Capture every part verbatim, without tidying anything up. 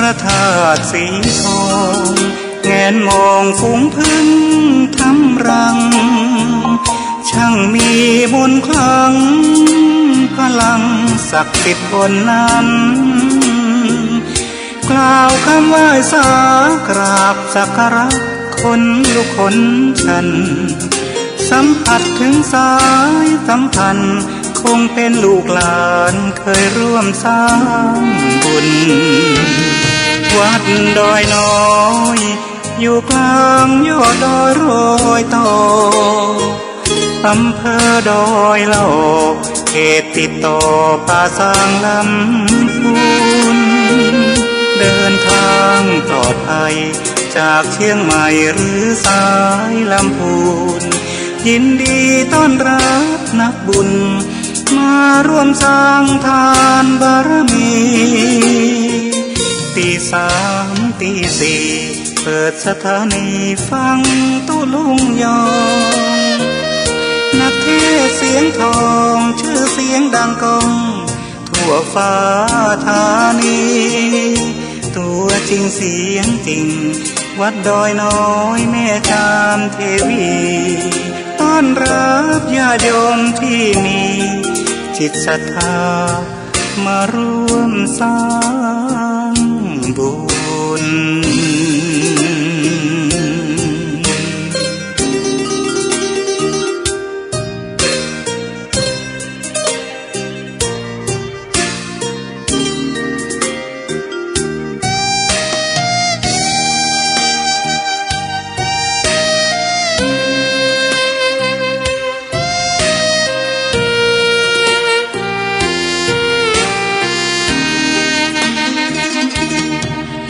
พระธาตุสีทอง แงนมองฝูงผึ้งทำรัง ช่างมีมนต์ขลัง พลังศักดิ์สิทธิ์ล้นนั้น กล่าวกำไหว้สากราบสักการะ ขนลุกขนชัน สัมผัสถึงสายสัมพันธ์ คงเป็นลูกหลานเคยร่วมสร้างบุญ วัดดอยน้อย อยู่กลางยอดดอยรอยต่อ อำเภอดอยหล่อ เขตติดต่อป่าซางลำพูน เดินทางปลอดภัย จากเชียงใหม่หรือสายลำพูน ยินดีต้อนรับนักบุญ มาร่วมสร้างทานบารมี ตีสามตีสี่ เปิดสถานีฟังตุ๊ลุงยอง นักเทศน์เสียงทอง ชื่อเสียงดังก้อง ทั่วฟ้าธานี ตัวจริงเสียงจริง วัดดอยน้อยแม่จามเทวี ต้อนรับญาติโยมที่มีจิตศรัทธา มาร่วมสร้างบุญ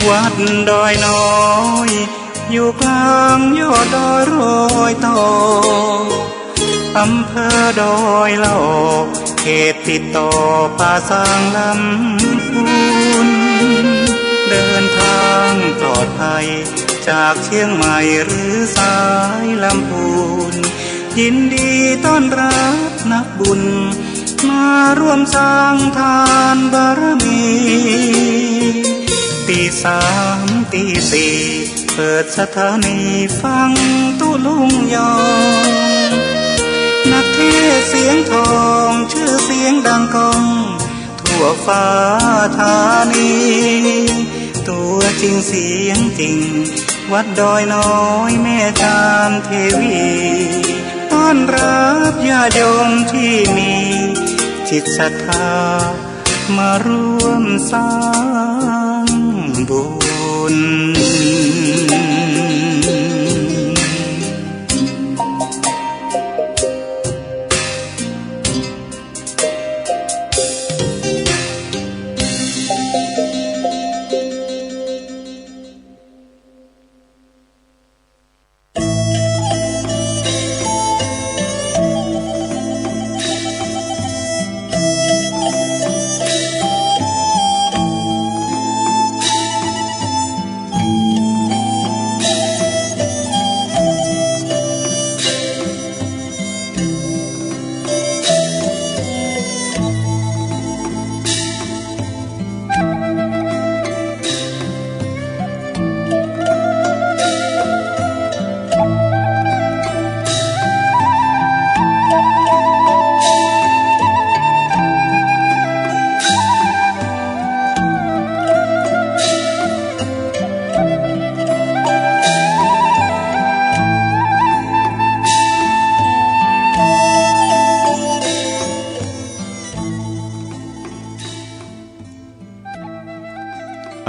วัดดอยน้อย อยู่กลางยอดดอยรอยต่อ อำเภอดอยหล่อ เขตติดต่อป่าซางลำพูน เดินทางปลอดภัย จากเชียงใหม่หรือสายลำพูน ยินดีต้อนรับนักบุญ มาร่วมสร้างทานบารมี ตีสามตีสี่ เปิดสถานีฟังตุ๊ลุงยอง นักเทศน์เสียงทอง ชื่อเสียงดังก้อง ทั่วฟ้าธานี ตัวจริงเสียงจริง วัดดอยน้อยแม่จามเทวี ต้อนรับญาติโยมที่มีจิตศรัทธา มาร่วมสร้างบุญ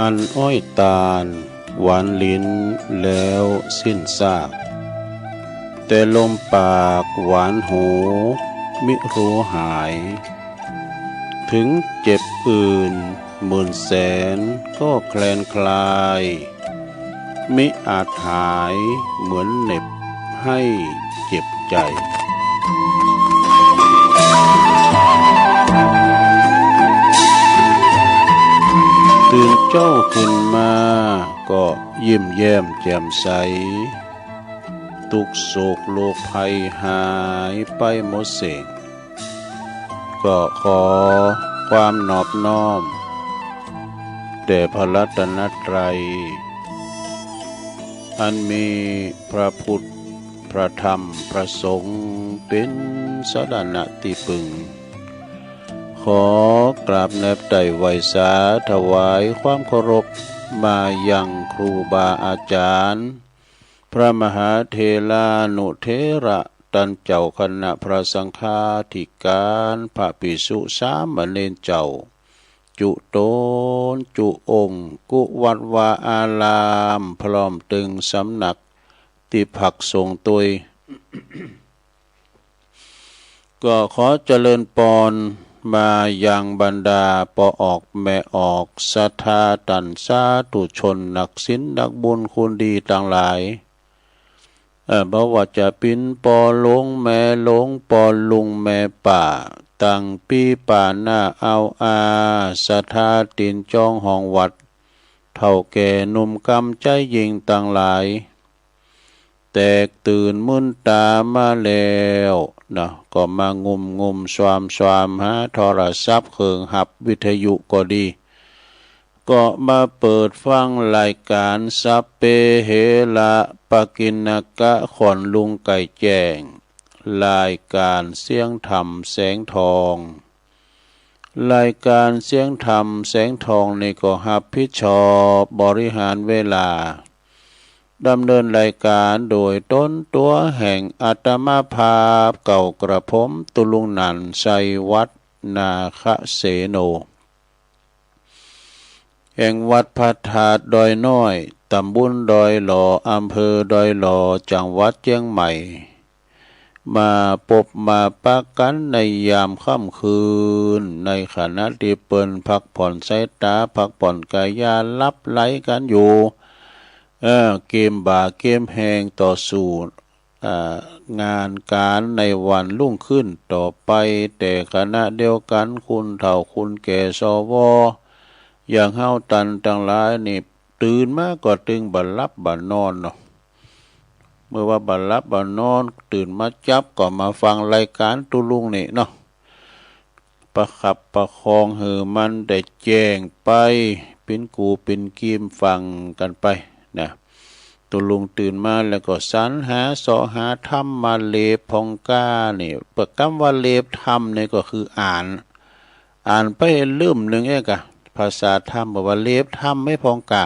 อันอ้อยตาลหวานลิ้นแล้วสิ้นซาก แต่ลมปากหวานหูมิรู้หาย ถึงเจ็บอื่นหมื่นแสนก็แคลนคลาย มิอาจหายเหมือนเหน็บให้เจ็บใจ ตื่นเจ๊าขึ้นมาก็ยิ้มแย้มแจ่มใส ตุ๊กข์โศกโรคภัยหายไปหมดเส้น ก็ขอความนอบน้อม แต่พระรัตนตรัย อันมีพระพุทธ พระธรรม พระสงฆ์ เป๋นสรณะตี้ปึง ขอกราบแนบไต่ไหว้สาถวายความเคารพมายังครูบาอาจารย์ พระมหาเถรานุเถระ ต้านเจ้าคณะพระสังฆาธิการ พระภิกษุสามเณรเจ้า จุ๊ต๋นจุ๊องค์ กู้วัดวาอาราม พร้อมเถิงสำนักตี้พักสงฆ์ตวย ก็ขอเจริญปอนมายังบรรดาป้อออกแม่ออก ศรัทธาต้านสาธุชน นักศีลนักบุญคุณดีตังหลาย เอ่อ บ่ว่าจะเป๋นป้อหลวงแม่หลวง ป้อลุงแม่ป้า ตังปี้ป้าน้าอาวอา ศรัทธาตี๋นจ๋องห้องวัด เฒ่าแก่หนุ่มกำใจ๋ยิ่งตังหลาย แตกตื่นมึนต๋ามาแล้วนะ ก็มางุ่มงุ่มซวามซวามหาโทรศัพท์ เครื่องฮับวิทยุก็ดี ก็มาเปิดฟังรายก๋านสัพเพเหระปกิณณกะ ขวัญลุงไก่แจ้ง รายก๋านเสียงธรรมแสงทอง รายก๋านเสียงธรรมแสงทองนี่ก็ฮับผิดชอบบริหารเวลา ดำเนินรายก๋านโดยต๋นตั๋วแห่งอาตมาภาพ เก่ากระผมตุ๊ลุงหนันท์ ชัยวัฒน์ นาคเสโน แห่งวัดพระธาตุดอยน้อย ต๋ำบลดอยหล่อ อำเภอดอยหล่อ จังหวัดเจียงใหม่ มาปบมาปะกั๋นในยามค่ำคืน ในขณะตี้เปิ้นพักผ่อนสายต๋า พักผ่อนก๋ายา หลับไหลกั๋นอยู่ เออ เกมบ่าเกมแฮงต่อสู้ อ่า งานก๋านในวันรุ่งขึ้นต่อไป แต่ขณะเดียวกั๋น คนเฒ่าคนแก่ สว อย่างเฮาต้านตังหลายนี่ ตื่นมาก็ตึงบ่หลับบ่นอนเนาะ เมื่อว่าบ่หลับบ่นอน ตื่นมาจั๊บก็มาฟังรายก๋านตุ๊ลุงนี่เนาะ ประคับประคองหื้อมันได้แจ้งไป เป๋นกู้เป๋นกีมฟังกั๋นไปนะ ตุ๊ลุงตื่นมาแล้วก็สรรหาเซาะหาธรรมมาเหลบผ่องก้านี่ เปิ้นกำว่าเหลบธรรมนี่ก็คืออ่าน อ่านไปเล่มนึ่งเองกะ ภาษาธรรมบอกว่าเหลบธรรมหื้อผ่องก้า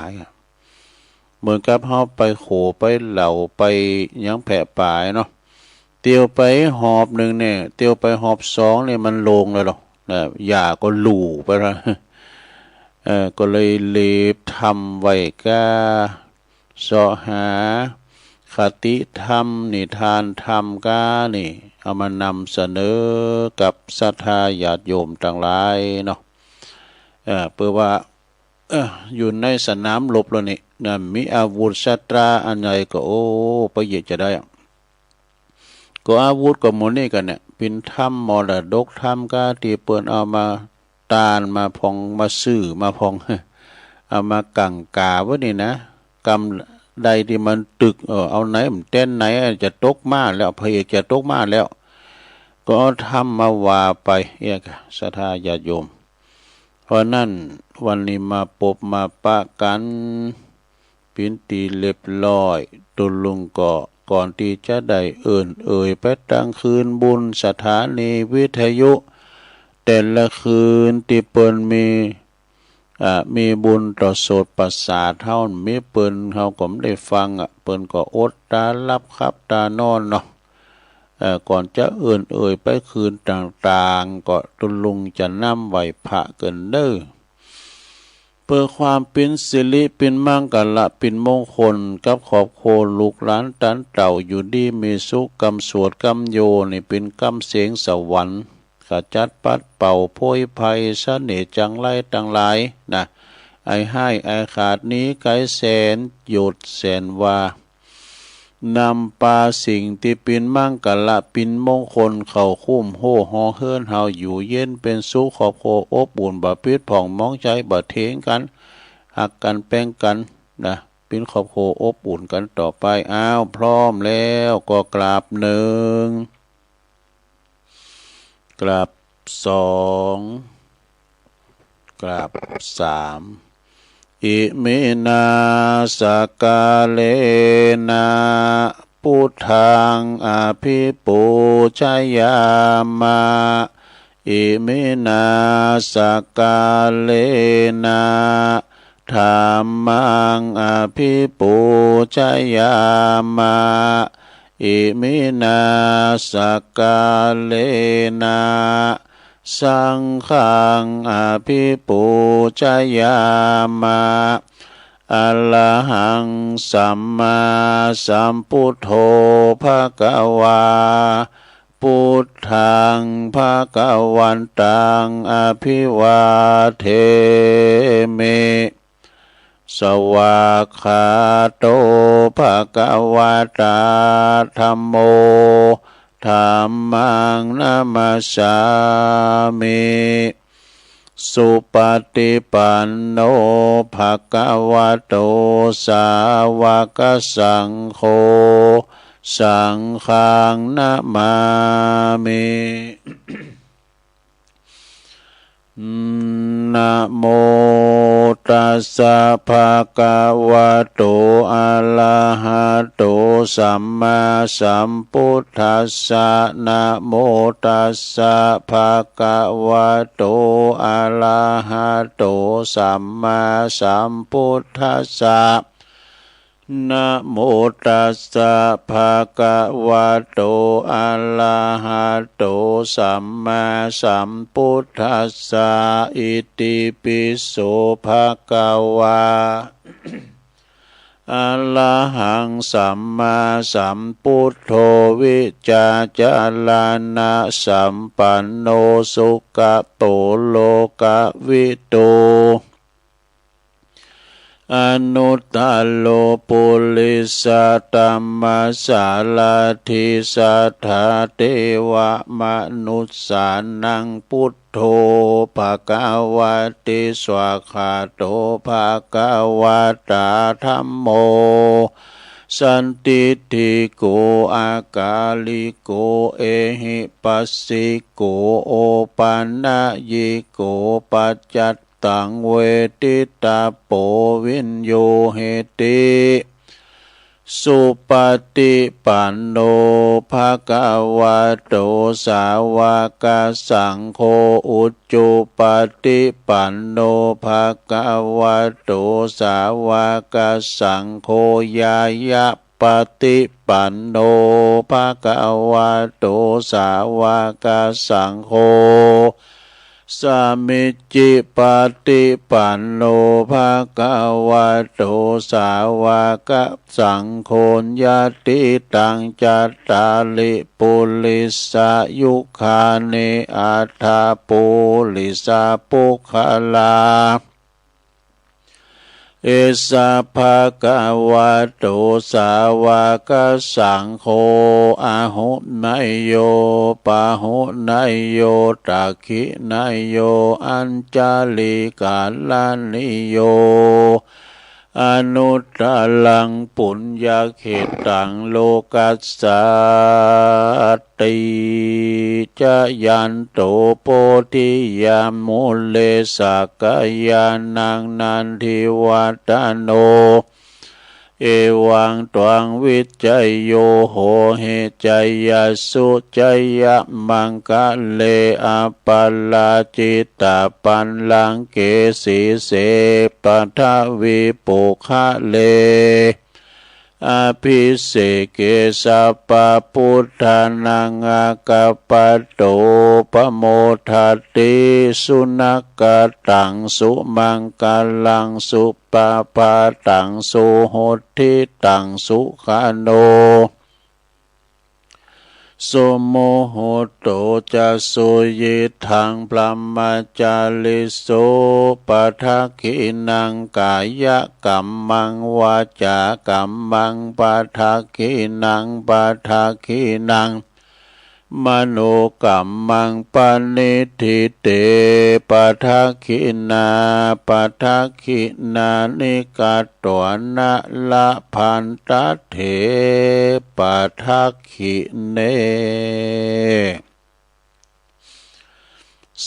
เหมือนกับเฮาไปโขไปเหล่าไปหยังแผะป๋ายเนาะ เตียวไปหอบนึ่งเนี่ย เตียวไปหอบสองเนี่ยมันโลงแล้วหรอกนะ หญ้าก็หลู่ไปแล้ว เออ ก็เลยเหลบธรรมไว้ก้า เซาะหาคติธรรม นิทานธรรมก้านี่ เอามานำเสนอกับศรัทธาญาติโยมตังหลายเนาะ เออ เปื้อว่า เออ อยู่ในสนามรบแล้วนี่นะ มีอาวุธสัตราอันใดก็ โอ้ ไปเหยียดจะได้อะ ก็อาวุธก็หมู่นี้กั๋นเนี่ย เป๋นธรรมมรดกธรรมก้า ตี้เปิ้นเอามาตานมาผ่อง มาซื้อมาผ่อง เอามากั๋งก๋าไว้นี่นะ กำใดตี้มันตึก เออ เอาไหนมันแต้นไหน จะตกม่านแล้ว พระเอกจะตกม่านแล้ว ก็เอาธรรมมาว่าไป เอี้ย ศรัทธาญาติโยม เพราะนั้นวันนี้มาปบมาปะกั๋น เป๋นตี้เรียบร้อย ตุ๊ลุงก็ก่อนตี้จะได้เอิ้นเอ่ยไปตังคืนบุญสถานีวิทยุ แต่ละคืนตี้เปิ้นมี อ่า มีบุญต่อโสตประสาทเฮา มีเปิ้นเฮาก็บ่ได้ฟังอะ เปิ้นก็อดต๋าหลับขับต๋านอนเนาะ เอ่อ ก่อนจะเอิ้นเอ่ยไปคืนต่างๆ ก็ตุ๊ลุงจะนำไหว้พระเกินเน้อ เปื้อความเป๋นสิริเป๋นมังคละเป๋นมงคลกับครอบครัวลูกหลานต้านเต้าอยู่ดีมีสุข กำสวดกำโยนี่เป๋นกำเสียงสวรรค์ ขจัดปัดเป่าโพยภัยเสน่ห์จังไรตังหลายนะ อันฮ้ายอันขาดหนีไก๋แสนโยชน์แสนวา นำปาสิ่งตี้เป๋นมังคละเป๋นมงคลเข้าคุ้มโฮ่ฮอเฮือนเฮาอยู่เย็นเป๋นสุข ครอบครัวอบอุ่น บ่ผิดพ่องหมองใจ๋ บ่เถียงกั๋น ฮักกั๋นแป๋งกั๋นนะ เป๋นครอบครัวอบอุ่นกั๋นต่อไป อ้าว พร้อมแล้วก็กราบหนึ่ง กราบสอง กราบสาม Iminā sakkārena buddhaṃ abhipūjayāma. Iminā sakkārena dhammaṃ abhipūjayāma. Iminā sakkārena saṅghaṃ abhipūjayāma. Arahaṃ sammāsambuddho bhagavā. Buddhaṃ bhagavantaṃ abhivādemi. Svākkhāto bhagavatā dhammo. Dhammaṃ namassāmi. Supaṭipanno bhagavato sāvakasaṅgho. Saṅghaṃ namāmi. Namo tassa bhagavato arahato sammāsambuddhassa. Namo tassa bhagavato arahato sammāsambuddhassa. Namo tassa bhagavato arahato sammāsambuddhassa. Itipi so bhagavā arahaṃ sammāsambuddho vijjācaraṇasampanno sugato lokavidū anuttaro purisadammasārathi satthā devamanussānaṃ buddho bhagavāti. Svākkhāto bhagavatā dhammo sandiṭṭhiko akāliko ehipassiko opanayiko pacca ttaṃ veditabbo viññūhīti. Supaṭipanno bhagavato sāvakasaṅgho, ujupaṭipanno bhagavato sāvakasaṅgho, ñāya paṭipanno bhagavato sāvakasaṅgho, sāmīcipaṭipanno bhagavato sāvakasaṅgho, yadidaṃ cattāri purisayugāni aṭṭha purisapuggalā, esa bhagavato sāvakasaṅgho, āhuneyyo pāhuneyyo dakkhiṇeyyo añjalikaraṇīyo, anuttaraṃ puññakkhettaṃ lokassā ti. Jayanto bodhiyā mūle sakyānaṃ nandivaḍḍhano, evaṃ tvaṃ vijayo hohi jayassu jayamaṅgale, aparājitapallaṅke sīse paṭhavipokkhare, abhiseke sabbabuddhānaṃ aggappatto pamodati. Sunakkhattaṃ sumaṅgalaṃ supabhātaṃ suhuṭṭhitaṃ, sukhaṇo sumuhutto ca suyiṭṭhaṃ brahmacārisu, padakkhiṇaṃ kāyakammaṃ vācākammaṃ padakkhiṇaṃ, padakkhiṇaṃ manokammaṃ paṇidhī te padakkhiṇā, padakkhiṇāni katvāna labhantatthe padakkhiṇe.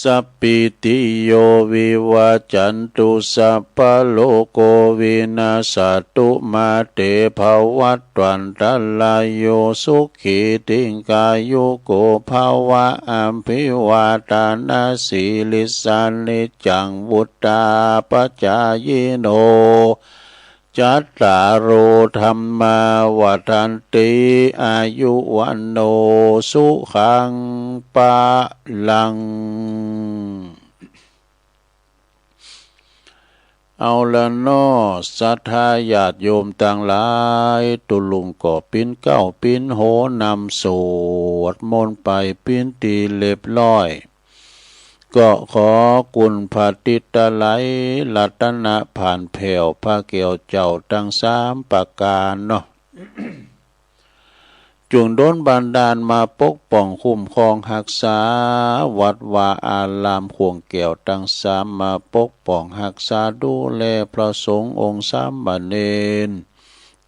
สัพพีติโยวิวัจจันตุ สัพพะโรโกวินัสสะตุ มาเตภวัตวันตะราโย สุขีติกายุโกภะวะ อะภิวาทะนะสีลิสสะ นิจจังวุฑฒาปะจายิโน จัตตาโรธัมมาวัฑฒันติ อายุวัณโณสุขังพะลัง เอาละเนาะ ศรัทธาญาติโยมตังหลาย ตุ๊ลุงก็ปิ๊นเก๊าปิ๊นโหนนำสวดมนต์ไปปิ๊นตี้เรียบร้อย ก็ขอคุณพระติตะไลยรัตนะผ่านแผ้วพระแก้วเจ้าตังสามประก๋านเนาะ จุ่งดลบันดาลมาปกป้องคุ้มครองฮักษา วัดวาอารามข่วงแก้วตังสาม มาปกป้องฮักษาดูแลพระสงฆ์องค์สามเณร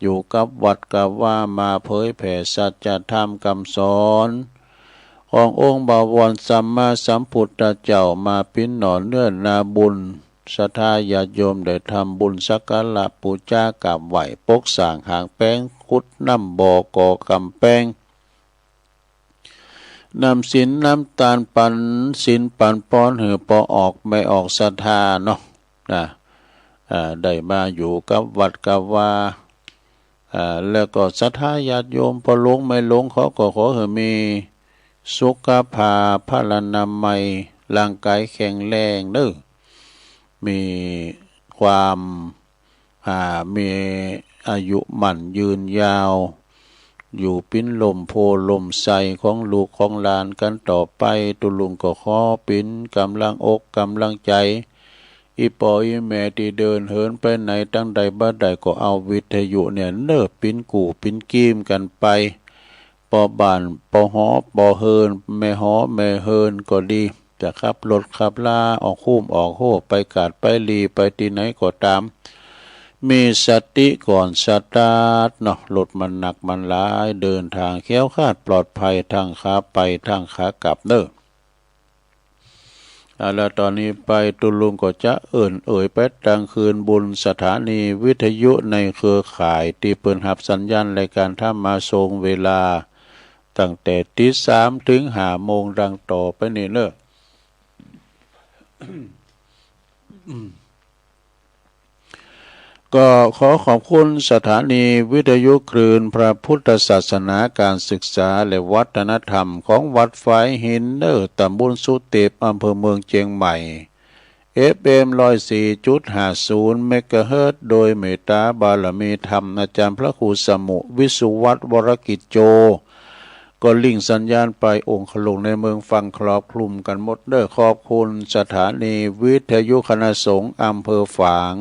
อยู่กับวัดกับวา มาเผยแผ่สัจธรรมกำสอน ขององค์บวรสัมมาสัมพุทธเจ้า มาปิ๊นหน่อเนื้อนาบุญ ศรัทธาญาติโยมได้ทำบุญสักการะปู๋จากราบไหว้ ปกสร้างหางแปง ขุดน้ำบ่อ ก่อกำแปง นำศีลนำตานปันศีลปันปอนหื้อป้อออกแม่ออกศรัทธาเนาะ นะ อ่า ได้มาอยู่กับวัดกับวา อ่า แล้วก็ศรัทธาญาติโยมป้อหลวงแม่หลวงเขาก็ขอหื้อมีสุขภาพพลานามัย ร่างก๋ายแข็งแรงเนาะ มีความ อ่า มีอายุมั่นยืนยาว อยู่ปิ๊นล่มโพธิ์ล่มไทรของลูกของหลานกั๋นต่อไป ตุ๊ลุงก็ขอปิ๊นก๋ำลังอกก๋ำลังใจ๋ อี่ป้ออี่แม่ตี้เดินเหินไปไหนตางใดบ่าใดก็เอาวิทยุเนี่ยเนาะ ปิ๊นกู้ปิ๊นกีมกั๋นไป ป้อบ้านป้อหอป้อเฮือน แม่หอแม่เฮือนก็ดี จะขับรถขับลาออกฮูมออกโฮไปกาดไปหลีไปตี้ไหนก็ต๋าม มีสติก่อนสตาร์ทเนาะ รถมันหนักมันหลาย เดินตางแคล้วคลาดปลอดภัย ตึงขาไปตึงขากลับเนาะ อ่า แล้วต๋อนนี้ไปตุ๊ลุงก็จะเอิ้นเอ่ยไปตังคืนบุญสถานีวิทยุในเครือข่ายตี้เปิ้นฮับสัญญาณรายก๋านธรรมะส่งเวลา ตั้งแต่ตี๋สามเถิงห้าโมงดังต่อไปนี้เนาะ ก็ขอขอบคุณสถานีวิทยุคลื่นพระพุทธศาสนา ก๋านศึกษาและวัฒนธรรมของวัดฝายหินเนาะ ตำบลสุเตป อำเภอเมืองเจียงใหม่ เอฟเอ็ม ร้อยสี่จุดห้าศูนย์ เมกะเฮิรตซ์ โดยเมตตาบารมีธรรมอาจารย์พระครูสมุห์ วิสุวัฒน์ วรกิจโจ ก็ลิงก์สัญญาณไปองคลุงในเมืองฟังครอบคลุมกั๋นหมดเนาะ ขอบคุณสถานีวิทยุคณะสงฆ์อำเภอฝาง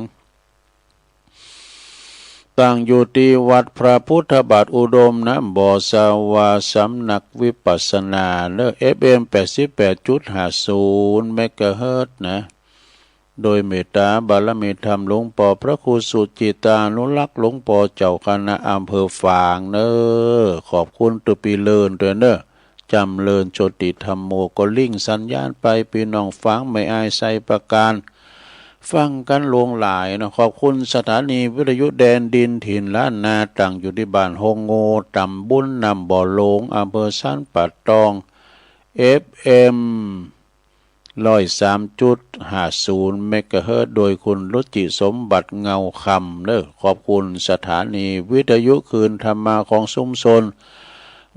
ตั้งอยู่ตี้วัดพระพุทธบาทอุดมน้ำบ่อสวา สำนักวิปัสสนาเนาะ เอฟเอ็ม แปดสิบแปดจุดห้าศูนย์ เมกะเฮิรตซ์นะ โดยเมตตาบารมีธรรมหลวงป้อพระครูสุจิตานุรักษ์ หลวงป้อเจ้าคณะอำเภอฝางเนาะ ขอบคุณตุ๊ปี้เลินตวยเนาะ จ๋ำเริญโชติธัมโม ก็ลิงก์สัญญาณไป ปี้น้องฝางแม่อายไชยประการ ฟังกั๋นหลวงหลายเนาะ ขอบคุณสถานีวิทยุแดนดินถิ่นล้านนา ตั้งอยู่ตี้บ้านฮงโง ตำบลน้ำบ่อหลง อำเภอสันป่าตอง เอฟเอ็ม ร้อยสามจุดห้าศูนย์ เมกะเฮิรตซ์ โดยคุณรุจิสมบัติเงาคำเนาะ ขอบคุณสถานีวิทยุคลื่นธรรมะของชุมชน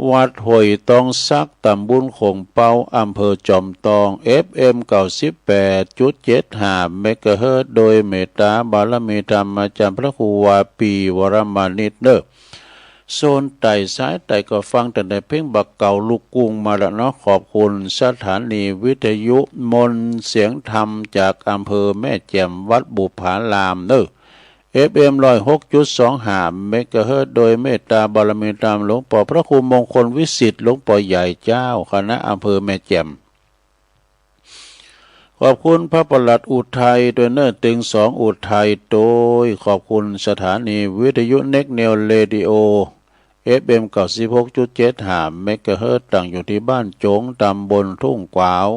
วัดห้วยตองสัก ตำบลโข่งเป๊า อำเภอจอมตอง เอฟเอ็ม เก้าสิบแปดจุดเจ็ดห้า เมกะเฮิรตซ์ โดยเมตตาบารมีธรรมอาจารย์พระครูวาปี วรมานิตเนาะ โซนใต้สายใต้ก็ฟังตั้งแต่เพลงบ่าเก่าลูกกรุงมาละเนาะ ขอบคุณสถานีวิทยุมนต์เสียงธรรมจากอำเภอแม่แจ่ม วัดบุปผารามเนาะ เอฟเอ็ม ร้อยหกจุดสองห้า เมกะเฮิรตซ์ โดยเมตตาบารมีธรรมหลวงป้อพระครูมงคลวิสิทธิ์ หลวงป้อใหญ่เจ้าคณะอำเภอแม่แจ่ม ขอบคุณพระประหลัดอุทัยตวยเนาะ ตึงสองอุทัยตวย ขอบคุณสถานีวิทยุเน็กเนวเรดิโอ เอฟเอ็ม เก้าสิบหกจุดเจ็ดห้า เมกะเฮิรตซ์ ตั้งอยู่ตี้บ้านโจ๋ง ตำบลทุ่งกวาว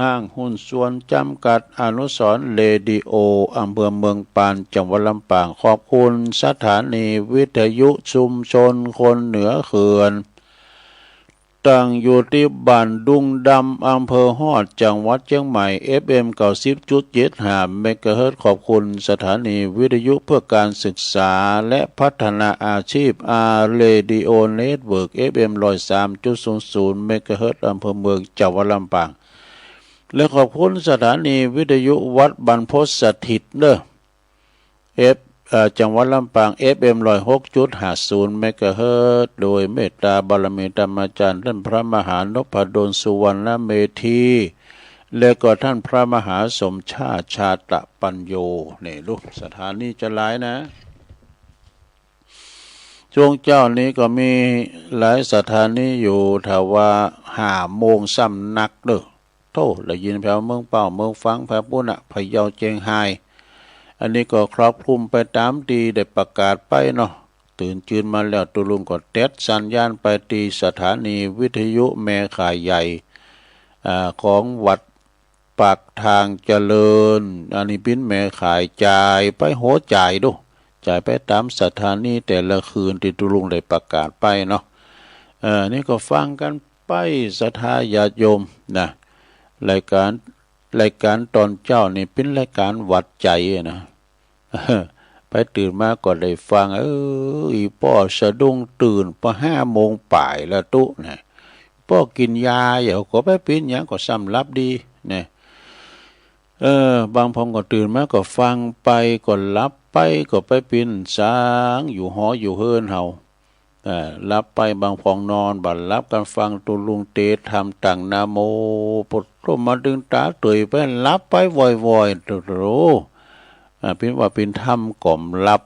ห้างหุ้นส่วนจ๋ำกัด อนุสรณ์เรดิโอ อำเภอเมืองปาน จังหวัดลำปาง ขอบคุณสถานีวิทยุชุมชนคนเหนือเขื่อน ตั้งอยู่ตี้บ้านดุงดำ อำเภอฮอด จังหวัดเจียงใหม่ เอฟเอ็ม เก้าสิบจุดเจ็ดห้า เมกะเฮิรตซ์ ขอบคุณสถานีวิทยุเพื่อการศึกษาและพัฒนาอาชีพ อาร์ เรดิโอ เน็ตเวิร์ก เอฟเอ็ม ร้อยสามจุดศูนย์ศูนย์ เมกะเฮิรตซ์ อำเภอเมือง จังหวัดลำปาง และขอบคุณสถานีวิทยุวัดบรรพตสถิตเด้อ เอฟ เอ่อ จังหวัดลำปาง เอฟเอ็ม ร้อยหกจุดห้าศูนย์ เมกะเฮิรตซ์ โดยเมตตาบารมีธรรมาจารย์ท่านพระมหานพดลสุวรรณเมธี และก็ท่านพระมหาสมชาติชาตะปัญโญ นี่ลูก สถานีจะหลายนะ ช่วงเจ๊านี้ก็มีหลายสถานีอยู่ ถ้าว่าห้าโมงซ้ำนักเด้อ โธ่ ได้ยินแผวเมืองเป้า เมืองฝาง แผวปู๊นน่ะ พะเยา เจียงฮาย อันนี้ก็ครอบคลุมไปต๋ามตี้ได้ประกาศไปเนาะ ตื่นจืนมาแล้ว ตุ๊ลุงก็แต๊ดสัญญาณไปตี้สถานีวิทยุแม่ข่ายใหญ่ อ่า ของวัดปากทางเจริญ อันนี้เป๋นแม่ข่ายจ่ายไปหัวจ่ายดู จ่ายไปต๋ามสถานีแต่ละคืนตี้ตุ๊ลุงได้ประกาศไปเนาะ เออ นี่ก็ฟังกั๋นไป ศรัทธาญาติโยมนะ รายก๋าน รายก๋านต๋อนเจ๊านี่เป๋นรายก๋านหวัดใจ๋นะ ไปตื่นมาก็ได้ฟัง เออ อี่ป้อสะดุ้งตื่นป้อห้าโมงป๋ายแล้วตุ๊นะ ป้อกิ๋นยาอยู่ ก็บ่เป๋นหยัง ก็ซ้ำหลับดีนะ เออ บางพ่องก็ตื่นมาก็ฟังไป ก็หลับไป ก็บ่เป๋นสาง อยู่หออยู่เฮือนเฮา อ่า หลับไป บางพ่องนอนบ่หลับกั๋น ฟังตุ๊ลุงเตสน์ธรรมตั้งนะโม ปะโธ่ มาดึงต๋าเตยไป หลับไปว่อยๆ โธ่ อ่า เป๋นว่าเป๋นธรรมก็บ่หลับ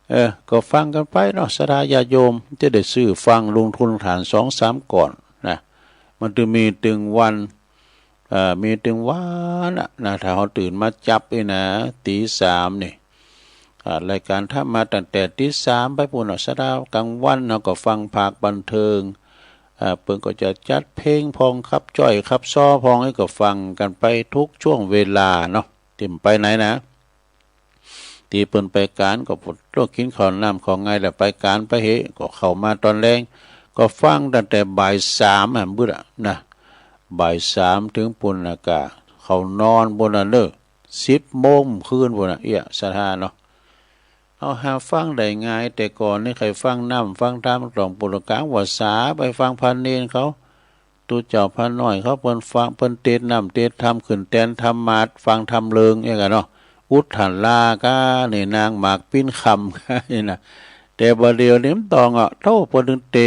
เออ ก็ฟังกั๋นไปเนาะ ศรัทธาญาติโยม จะได้ซื้อฟังลงทุนฐานสองสามก่อนนะ มันจะมีตึงวัน เอ่อ มีตึงวันน่ะนะ ถ้าเฮาตื่นมาจับนี่นะ ตี๋สามนี่ อ่า รายก๋านธรรมมาตั้งแต่ตี๋สามไปปู๊นน่ะ ศรัทธา ก๋างวันเฮาก็ฟังภาคบันเทิง อ่า เปิ้นก็จะจัดเพลงพ่อง ขับจ้อยขับซ้อพ่อง นี่ก็ฟังกั๋นไปทุกช่วงเวลาเนาะ ตี้บ่ไปไหนนะ ตี้เปิ้นไปก๋านก็ปะโธ่ กิ๋นข้าวน้ำข้าวไงแล้วไปก๋านไปเหะ ก็เข้ามาต๋อนแลง ก็ฟังตั้งแต่บ่ายสามอะ บึดอะนะ บ่ายสามเถิงปู๊นน่ะก่า เข้านอนปู๊นน่ะเนาะ สิบโมงคืนปู๊นน่ะ เอี้ย ศรัทธาเนาะ เฮาหาฟังได้ง่าย แต่ก่อนนี่ใค่ฟังน้ำฟังธรรม ต้องปูดก๋างวาสา ไปฟังพระเณรเขา ตุ๊เจ้าพระน้อยเขา เปิ้นฟัง เปิ้นเตสน์น้ำเตสน์ธรรม ขึ้นแตนธรรมาสน์ ฟังธรรมเริง เอี้ยก่าเนาะ อุทธาราก้า นี่นางหมากปิ้นคำ นี่นะ แต่บ่าเดี่ยวนี้มันต้องอะ โธ่ เปิ้นตึงเต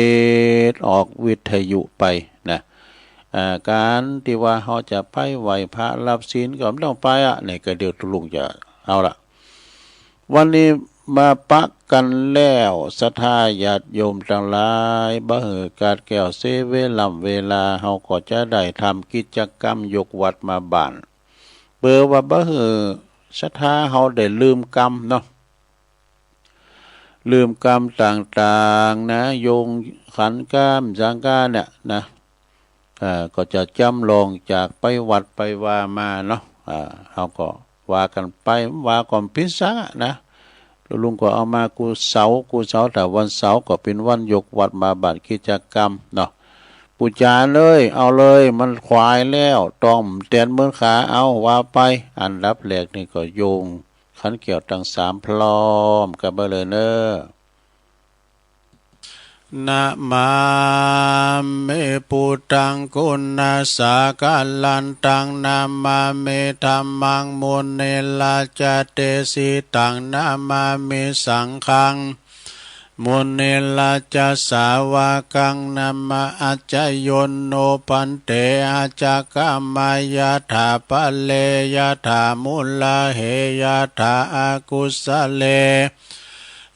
สน์ออกวิทยุไปนะ อ่า ก๋านตี้ว่าเฮาจะไปไหว้พระรับศีลก็บ่ต้องไปอะ นี่ก็เดี๋ยวตุ๊ลุงจะเอาละ วันนี้มาปะกั๋นแล้ว ศรัทธาญาติโยมตังหลาย บ่หื้อขาดแคลนเสียเวล่ำเวลา เฮาก็จะได้ทำกิจกรรมยกวัตรมาบ้าน เปื้อว่าบ่หื้อศรัทธาเฮาได้ลืมกำเนาะ ลืมกำต่างๆ นะ โยงขันกำสังกาเนี่ยนะ อ่า ก็จะจ๋ำลองจากไปวัดไปวามาเนาะ อ่า เฮาก็ว่ากั๋นไป ว่าก็บ่ผิดสังอะนะ ตุ๊ลุงก็เอามากู้เสาร์ กู้เสาร์ ถ้าวันเสาร์ก็เป๋นวันยกวัตรมาบ้านกิจกรรมเนาะ ปู่จ๋ารย์เอ้ย เอาเลย มันขวายแล้ว ต้องแตนเมินขา เอา ว่าไป อันดับแรกนี่ก็โยงขันแก้วตังสามพร้อมกั๋นไปเลยเนาะ Namāmi buddhaṃ guṇasāgaraṃ, namaṃ dhammaṃ munirājadesitaṃ, namāmi saṅghaṃ munirājasāvakaṃ. Nama ācayonno bhante, ācakkhama yathā pāre, yathā mūlā he yathā akusale.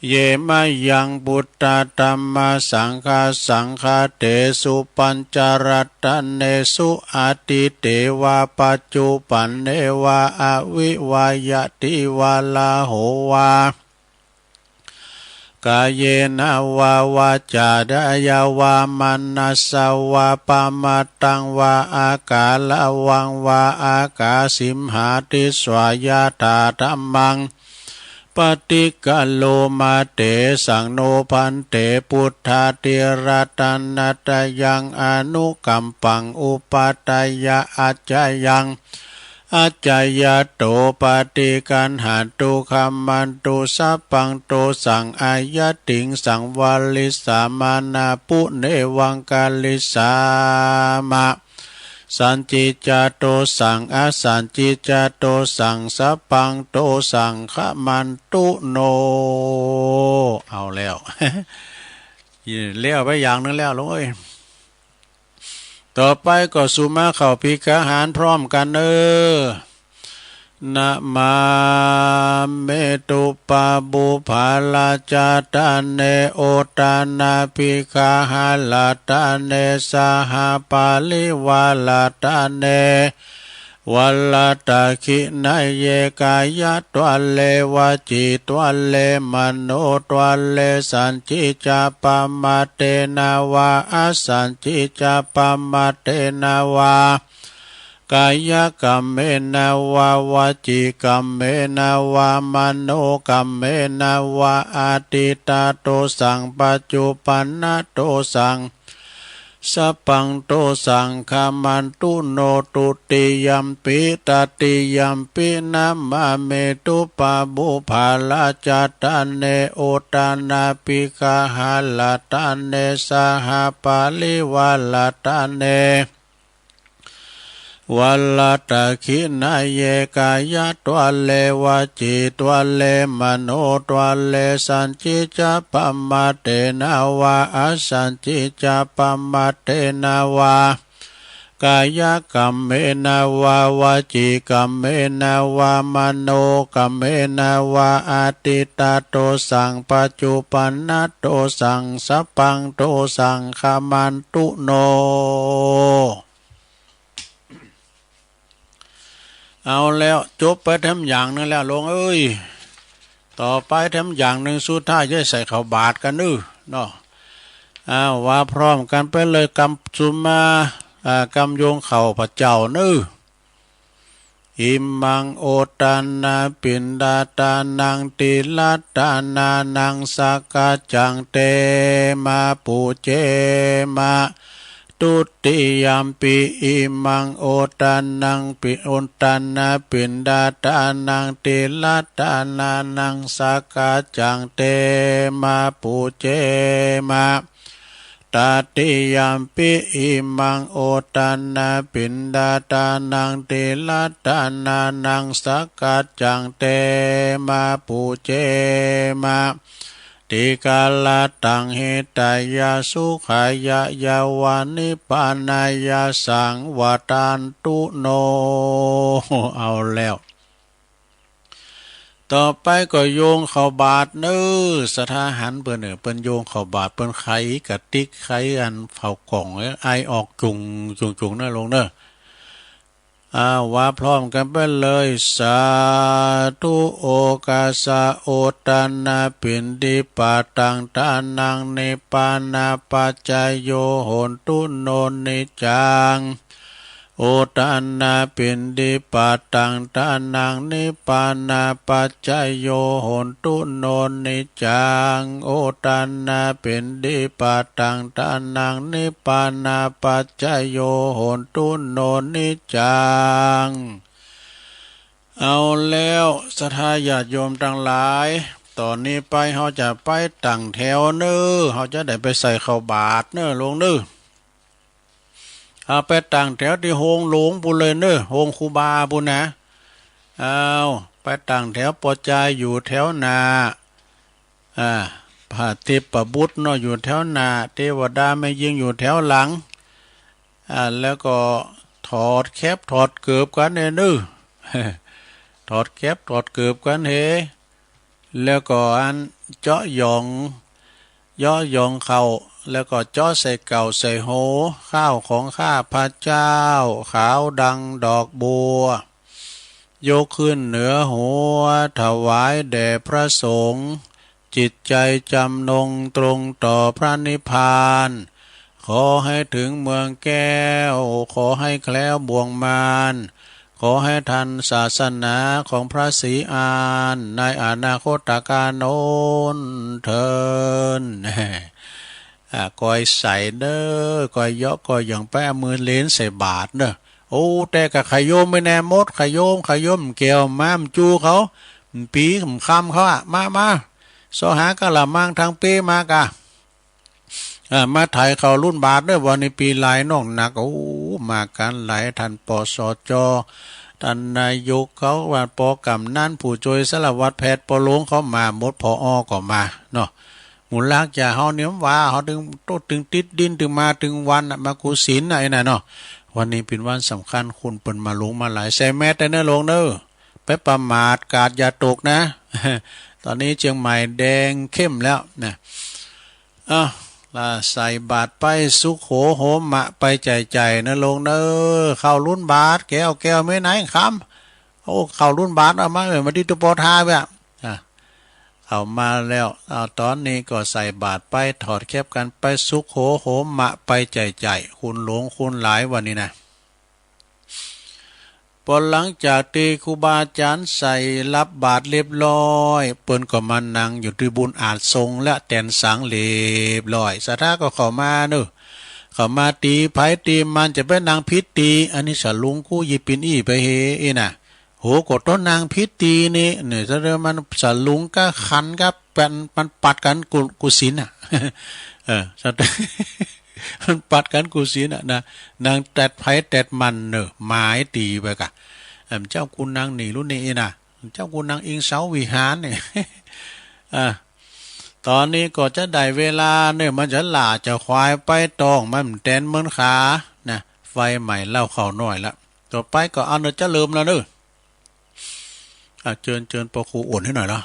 Ye mayaṃ buddha dhamma saṅgha saṅghatesu pañcaratane su, atīte vā paccuppane vā avivayyati vā, rāhu vā กายเยนะวาวาจา กายา วามนัสสะวา ปะมาทตังวา อาก๋าระวังวา อาก๋าสิมหาทิสสา ยะถาธัมมัง ปะฏิกะโรมา เตสัง โน ภันเต ปุทธาธิราช นะ นะตะยัง อนุกัมปัง อุปาทายะ อัจจยัง อัจจยะโต ปะฏิกัณหันตุ ขัมมันตุ สัพพัง โตสัง อะยะติงสัง วะริสสามา นะ ปุเณวัง กะริสสามะ สัญจิจจะ โตสัง อสัญจิจจะ โตสัง สัพพัง โตสัง ขัมมันตุ โน เอาแล้ว แล้วไปอย่างหนึ่งแล้ว โลมเอ้ย ต่อไปก็สุมาเข้าภิกขาหารพร้อมกั๋นเน่อ นะมามิ ตุปะปุพพะราชะตะเน โอทะนะภิกขาหะระตะเน สหะปะริวาระตะเน วะระตะขิณะเย กายะทวะเร วจีทวะเร มโนทวะเร สัญจิจจะปะมาทเตนะวา อสัญจิจจะปะมาทเตนะวา กายะกัมเมนะวา วจีกัมเมนะวา มโนกัมเมนะวา อะทิฏฐะ โตสัง ปัจจุปันนะ โตสัง สัพพัง โตสัง ขัมมันตุ โน ตุติยัมปิ ตติยัมปิ นะมามิ ตุปะปุพพะราชะตะเน โอทะนะภิกขาหะระตะเน สหะปะริวาระตะเน วะระตะขิณะเย กายะทวะเร วจีทวะเร มโนทวะเร สัญจิจจะปะมาทเตนะวา อสัญจิจจะปะมาทเตนะวา กายะกัมเมนะวา วจีกัมเมนะวา มโนกัมเมนะวา อะทิฏฐะ โตสัง ปัจจุปันนะ โตสัง สัพพัง โตสัง ขัมมันตุ โน เอาแล้ว จบไปแถมอย่างนึ่งแล้ว โลมเอ้ย ต่อไปแถมอย่างนึ่ง สุดท้ายจะใส่ข้าวบาตรกั๋นเน่อ เนาะ อ้าว ว่าพร้อมกั๋นไปเลย กำสุมา อ่า กำโยงข้าวพระเจ้าเน่อ อิมัง โอทะนะ ปิณฑะทานัง ติระทานานัง สักกัจจัง เต มะ ปุจเจ มะ ทุติยัมปิ อิมัง โอทะนะ ปิ โอทะนะ ปิณฑะทานัง ติระทานานัง สักกัจจัง เต มะ ปุจเจ มะ ตติยัมปิ อิมัง โอทะนะ ปิณฑะทานัง ติระทานานัง สักกัจจัง เต มะ ปุจเจ มะ ติกะระตัง หิตายะ สุขายะ ยะวะ นิพพานายะ สังวัฏฏันตุ โน เอาแล้ว ต่อไปก็โยงข้าวบาตรเน่อ ศรัทธาหันเปิ้นเน่อ เปิ้นโยงข้าวบาตร เปิ้นไขกะติก ไขอันเฝ้ากล่อง ไอออกจุ่งจุ่งจุ่งเน่อ โลมเน่อ อ้าว ว่าพร้อมกั๋นไปเลย สาธุ โอคาสะ โอทะนะ ปิณฑิปาตัง ทานัง นิพพานะปัจจโย โหนตุ โน นิจจัง โอทะนะ ปิณฑิปาตัง ทานัง นิพพานะปัจจโย โหนตุ โน นิจจัง โอทะนะ ปิณฑิปาตัง ทานัง นิพพานะปัจจโย โหนตุ โน นิจจัง เอาแล้ว ศรัทธาญาติโยมตังหลาย ต่อนี้ไปเฮาจะไปตั้งแถวเน่อ เฮาจะได้ไปใส่ข้าวบาตรเน่อ โลมเน่อ เอาไปตั้งแถวตี้โฮงหลวงปู้นเลยเน่อ โฮงครูบาปู้นนะ เอาไปตั้งแถว ปอจายอยู่แถวหน้า อ่า พระเทพบุตรเนาะอยู่แถวหน้า เทวดาแม่ญิงอยู่แถวหลัง อ่า แล้วก็ถอดแคปถอดเกิบกั๋นเน่อ ถอดแคปถอดเกิบกั๋นเฮ แล้วก็อันเจาะหยอง เยาะหยองเข้า แล้วก็เจาะใส่เก้าใส่โห ข้าวของข้าพเจ้า ขาวดังดอกบัว ยกขึ้นเหนือหัว ถวายแด่พระสงฆ์ จิตใจจำนงตรงต่อพระนิพพาน ขอให้ถึงเมืองแก้ว ขอให้แคล้วบ่วงมาร ขอให้ทันศาสนาของพระศรีอานในอนาคตกาลโน้นเทอญ อ่า ก้อยใสเน่อ ก้อยเยาะก้อยหย่องไป เอามือเลนใส่บาตรเน่อ โอ้ แต่ก็ขะโยมไปแน่หมด ขะโยม ขะโยม แก้ว มา มะจูเขา มะปี๋ มะคำเขาอะ มา มา เซาะหากะละมังตังเป๊มาก่ะ อ่า มาไถ่ข้าวหลุนบาตรเน่อ วันนี้ปี๋หลายน้องหนัก โอ้ มากั๋นหลาย ท่าน ปสจ ท่านนายกเขาว่า ป.กำนัน ผู้จ้วยสารวัตรแพทย์ ป.โรงเขามาหมด ผอ.ก็มาเนาะ หมู่หลากจ๋าเฮาเนี่ยว่า เฮาตึงโตตึงติดดิน ตึงมาตึงวันน่ะ มากู้ศีลน่ะ ไอ้นั่นเนาะ วันนี้เป๋นวันสำคัญ คนเปิ้นมาหลวงมาหลาย ใส่แมสก์เน่อหลวงเน่อ ไปประมาทกาดอย่าตกนะ ต๋อนนี้เจียงใหม่แดงเข้มแล้วนะ อ้าว ละใส่บาตรไป สุโขโหมะ ไปใจ๋ๆ เน่อหลวงเน่อ ข้าวหลุนบาตร แก้ว แก้ว แม่ไหนคำ โอ้ ข้าวหลุนบาตรเอามา เอ้ย มาตี้ตุ๊ปอทาเว้ย อ่ะ เข้ามาแล้ว อ้าว ต๋อนนี้ก็ใส่บาตรไป ถอดแคปกั๋นไป สุโขโหมะ ไปใจ๋ๆ คนหลวงคนหลายวันนี้นะ ปอหลังจากตี้ครูบาอาจ๋ารย์ใส่รับบาตรเรียบร้อย เปิ้นก็มานั่งอยู่ตี้บุญอาจทรงและแตนสังเรียบร้อย ศรัทธาก็เข้ามาเน่อ เข้ามาตี้ใผตี้มัน จะไปนั่งผิดตี้ อันนี้สลุงกู้ยี่ปินอี้ไปเฮอี้น่ะ โห ก็ต้องนั่งผิดตี้นี่ เนี่ย แสดงมันสลุงก้าขันก้าแปน มันปัดกั๋นกู้ กู้ศีลน่ะ เออ มันปัดกั๋นกู้ศีลน่ะนะ นั่งแตดใผแตดมันเน่อ หมายตี้ไปก่ะ เอิ่ม เจ้ากูนั่งนี่ลุนนี่อี้น่ะ เจ้ากูนั่งอิงเสาวิหารนี่ อ่ะ ต๋อนนี้ก็จะได้เวลาเน่อ มันจะหล่าจะขวายไป ต้องมันแตนเมินขานะ ไฟไหม้เหล้าข้าวน้อยละ ต่อไปก็เอาเน่อ จะเริ่มแล้วเน่อ อ่ะ เจิญ เจิญปอครูโอนหื้อหน่อยละ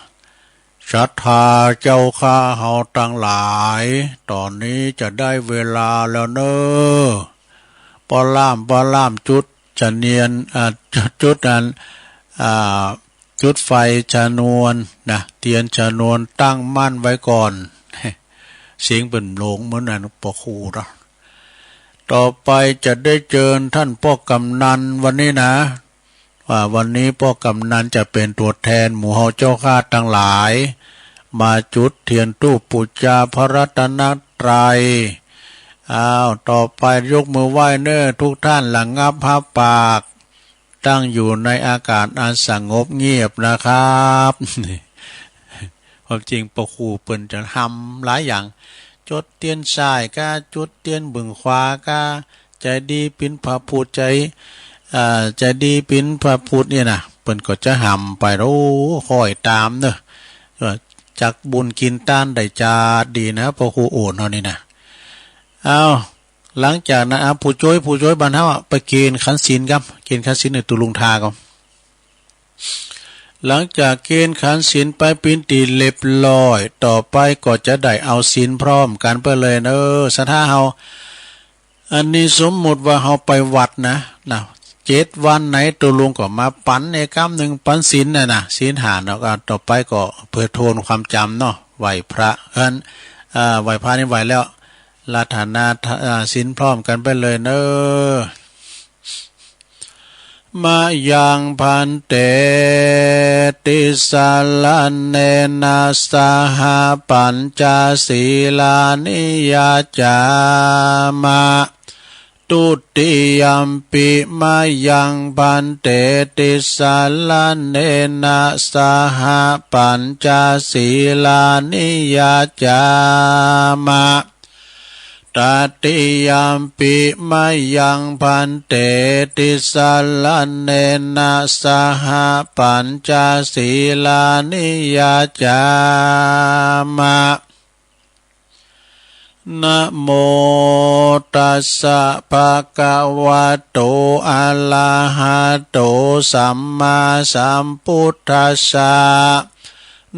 ศรัทธาเจ้าข้าเฮาตังหลาย ต๋อนนี้จะได้เวลาแล้วเน่อ ปอล่าม ปอล่าม จุดจะเนียน อ่า จุดอัน อ่า จุดไฟชนวนนะ เตียนชนวนตั้งมั่นไว้ก่อน เสียงเปิ้นหลงเหมือนอันปอครูเนาะ ต่อไปจะได้เจิญท่านป้อกำนันวันนี้นะ ว่าวันนี้ป้อกำนันจะเป๋นตั๋วแตนหมู่เฮาเจ้าข้าตังหลาย มาจุดเตียนธูปปู๋จาพระรัตนตรัย อ้าว ต่อไปยกมือไหว้เน่อ ทุกท่านระงับฮับปาก ตั้งอยู่ในอากาศอันสงบเงียบนะครับ ความจริงปอครูเปิ้นจะฮำหลายอย่าง จุดเตียนซ้ายก้า จุดเตียนเบื้องขวาก้า ใจ๋ดีเป๋นพระพุทธ ใจ๋ อ่า ใจ๋ดีเป๋นพระพุทธเนี่ยนะ เปิ้นก็จะฮำไป โอ้ ค่อยต๋ามเน่อ ว่าจักบุญกิ๋นตานได้จาดดีนะ ปอครูโอนเฮานี่นะ อ้าว หลังจากนั้น อ่ะ ผู้จ้วย ผู้จ้วยบ้านเฮาอะ ไปเกณฑ์ขันศีลก่ำ เกณฑ์ขันศีลเน่อ ตุ๊ลุงทาก่ำ หลังจากเกณฑ์ขันศีลไปเป๋นตี้เรียบร้อย ต่อไปก็จะได้เอาศีลพร้อมกั๋นไปเลยเน่อ ศรัทธาเฮา อันนี้สมมุติว่าเฮาไปวัดนะ นะ เจ็ดวันไหนตุ๊ลุงก็มาปั๋นเน่อ กำนึ่งปั๋นศีลน่ะนะ ศีลห้าเนาะ ก็ต่อไปก็เปื้อทวนความจ๋ำเนาะ ไหว้พระ อัน อ่า ไหว้พระนี่ไหว้แล้ว รัตนา อ่า ศีลพร้อมกั๋นไปเลยเน่อ มะยังภันเต ติสสะระเณนะสะหะ ปัญจสีลานิยาจามะ ทุติยัมปิ มะยังภันเต ติสสะระเณนะสะหะ ปัญจสีลานิยาจามะ ตติยัมปิ มะยังภันเต ติสสะระเณนะสะหะ ปัญจสีลานิยาจามะ นะโมตัสสะ ภะคะวะโต อะระหะโต สัมมาสัมพุทธัสสะ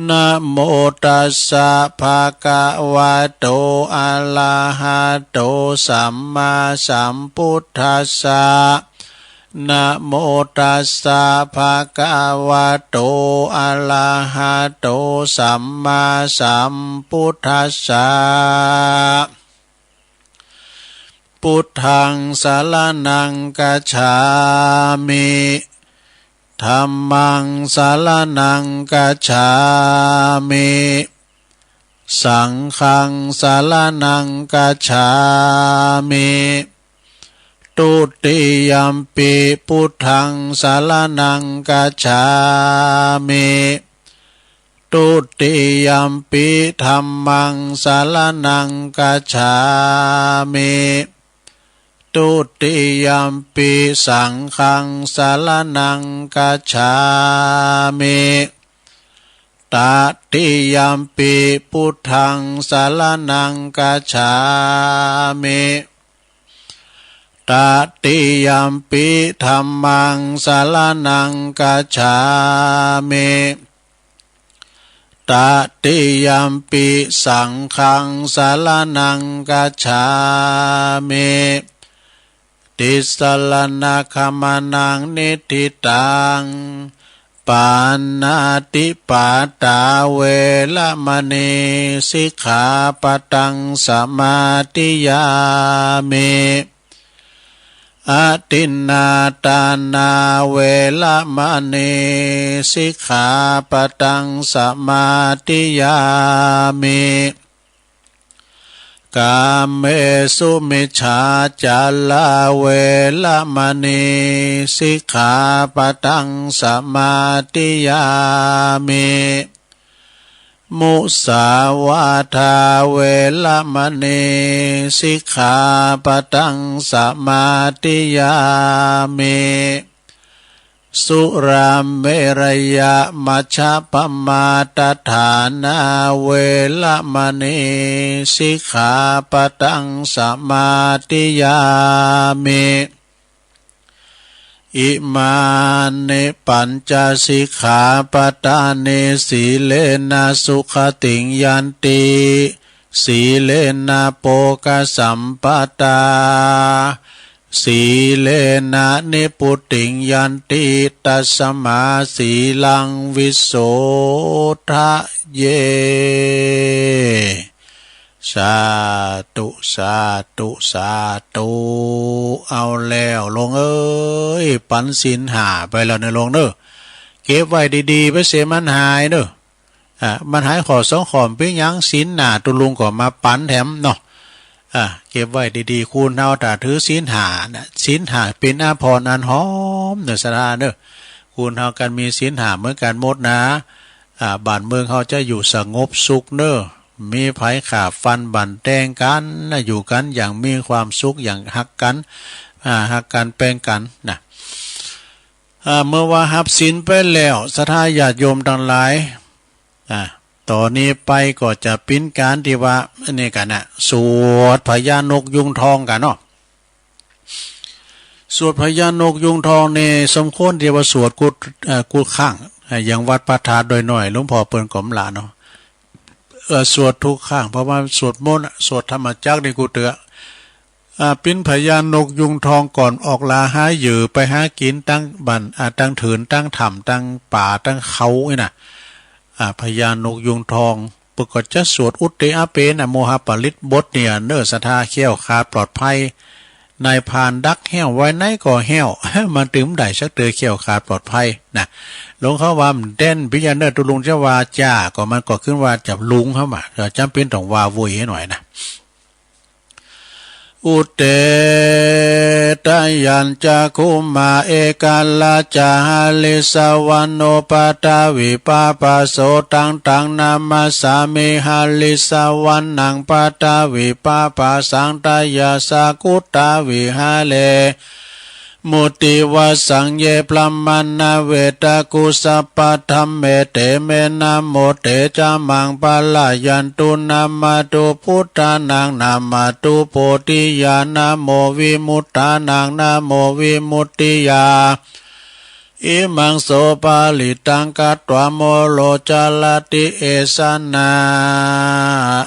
นะโมตัสสะ ภะคะวะโต อะระหะโต สัมมาสัมพุทธัสสะ นะโมตัสสะ ภะคะวะโต อะระหะโต สัมมาสัมพุทธัสสะ พุทธังสรณังคัจฉามิ ธัมมังสรณังคัจฉามิ สังฆังสรณังคัจฉามิ ทุติยัมปิพุทธังสรณังคัจฉามิ ทุติยัมปิธัมมังสรณังคัจฉามิ ทุติยัมปิสังฆังสรณังคัจฉามิ ตติยัมปิพุทธังสรณังคัจฉามิ ตติยัมปิธัมมังสรณังคัจฉามิ ตติยัมปิสังฆังสรณังคัจฉามิ ติสรณะขมนังนิฏฐิตัง ปาณาติปาตาเวระมณี สิกขาปะตังสมาธิยามิ อทินนาทานาเวระมณี สิกขาปะตังสมาธิยามิ กาเมสุมิจฉาจาราเวระมณี สิกขาปะตังสมาธิยามิ มุสาวาทาเวระมณี สิกขาปะตังสมาธิยามิ สุราเมรยมัชฌัปปมาทฐานาเวระมณี สิกขาปะตังสมาธิยามิ อิมานิปัญจสิกขาปะทานิ สีเลนะสุขติงยันติ สีเลนะโภคสัมปทา สีเลนะนิพพุติงยันติ ตัสมาสีลังวิโสทะเย สาธุ สาธุ สาธุ เอาแล้วลุงเอ้ย ปั๋นศีลห้าไปแล้วเน่อลุงเน่อ เก็บไว้ดีๆ ไปเสียมันหายเน่อ อ่า มันหายข้อสองข้อ เป๋นหยัง ศีลห้าตุ๊ลุงก็มาปั๋นแถมเนาะ อ่า เก็บไว้ดีๆ คนเฮาถ้าถือศีลห้านะ ศีลห้าเป๋นอาภรณ์อันหอมเน่อศรัทธาเน่อ คนเฮากั๋นมีศีลห้าเหมือนกั๋นหมดนะ อ่า บ้านเมืองเฮาจะอยู่สงบสุขเน่อ มีภัยฆ่าฟันบั่นแตงกั๋นนะ อยู่กั๋นอย่างมีความสุข อย่างฮักกั๋น อ่า ฮักกั๋นแปงกั๋นนะ อ่า เมื่อว่าฮับศีลไปแล้ว ศรัทธาญาติโยมตังหลาย อ่า ต่อนี้ไปก็จะเป๋นก๋านตี้ว่า อันนี้กั๋นนะ สวดพญานกยูงทองกั๋นเนาะ สวดพญานกยูงทองนี่สมควรตี้ว่าสวดกู้ เอ่อ กู้ครั้ง อ่า อย่างวัดพระธาตุดอยน้อย หลวงพ่อเปิ้นก็บ่ละเนาะ เอ่อ สวดกู้ครั้ง เพราะว่าสวดมนต์อะ สวดธรรมจักรนี่กู้เตื้อ อ่า เป๋นพญานกยูงทองก่อนออกหาเหยื่อไปหากิ๋นตังบ้าน อ่า ตังเถิน ตังถ้ำ ตังป่า ตังเขานี่นะ อ่า พญานกยูงทอง เปิ้นก็จะสวดอุตเตอะเปนะโมหะปริตรบทเนี่ยเน่อศรัทธา แคล้วคลาดปลอดภัย นายพรานดักแห้วไว้ไหนก็แห้ว มันตึงบ่ได้สักเตื้อ แคล้วคลาดปลอดภัยนะ หลวงเขาว่ามันแด่นปิยะเน่อ ตุ๊ลุงจะว่าจ้า ก็มันก็ขึ้นว่าจะลุงเขามา ก็จ๋ำเป๋นต้องว่าโวยหน่อยนะ อุเต ทะยัญจะ คุมมา เอกราชจะ หะริสสะวะโน ปะทะวิปะปะโส ตัง ตัง นะมัสสามิ หะริสสะวะนัง ปะทะวิปะปะสัง ทะยะสะ กุฏาวิหาเร มุติวะสัง เย พรามะ นะ เวทะ กุสสะปะ ธัมเม เต เม นะโม เต จะ มัง ปะ ระ ยันตุ นะมะ ตุ พุทธานัง นะมะ ตุ โพธิยา นะโม วิมุตตานัง นะโม วิมุตติยา นะ อิมังโสปะริตตังกัตวา โมโหรจารติ เอสะ นา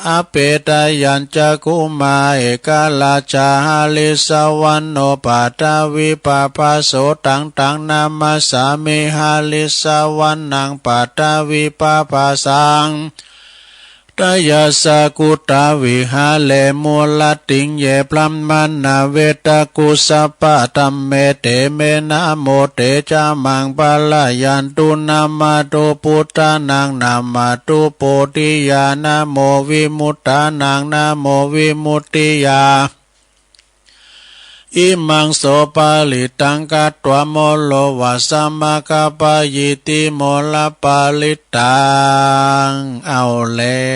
อะเปตะยัญจะกุมะ เอกะราชา หะริสสะวะโน ปัตถะวีปะภะโส ตัง ตัง นะมัสสามิ หะริสสะวะนัง ปัตถะวีปะภะสัง ทะยัสสะกุฏาวิหาเร มูละติง เย บรามะณา เวทะกุสสะปะ ธัมเม เต เม นะโม เต จะ มัง ปะ ระ ยันตุ นะมะตุ ปุทธานัง นะมะตุ โพธิยา นะโม วิมุตตานัง นะโม วิมุตติยา อิมังโสปะริตตังกัตวา โมโหรวาสะ มะคะปะยิติ โมหะปะริตตัง เอาแล้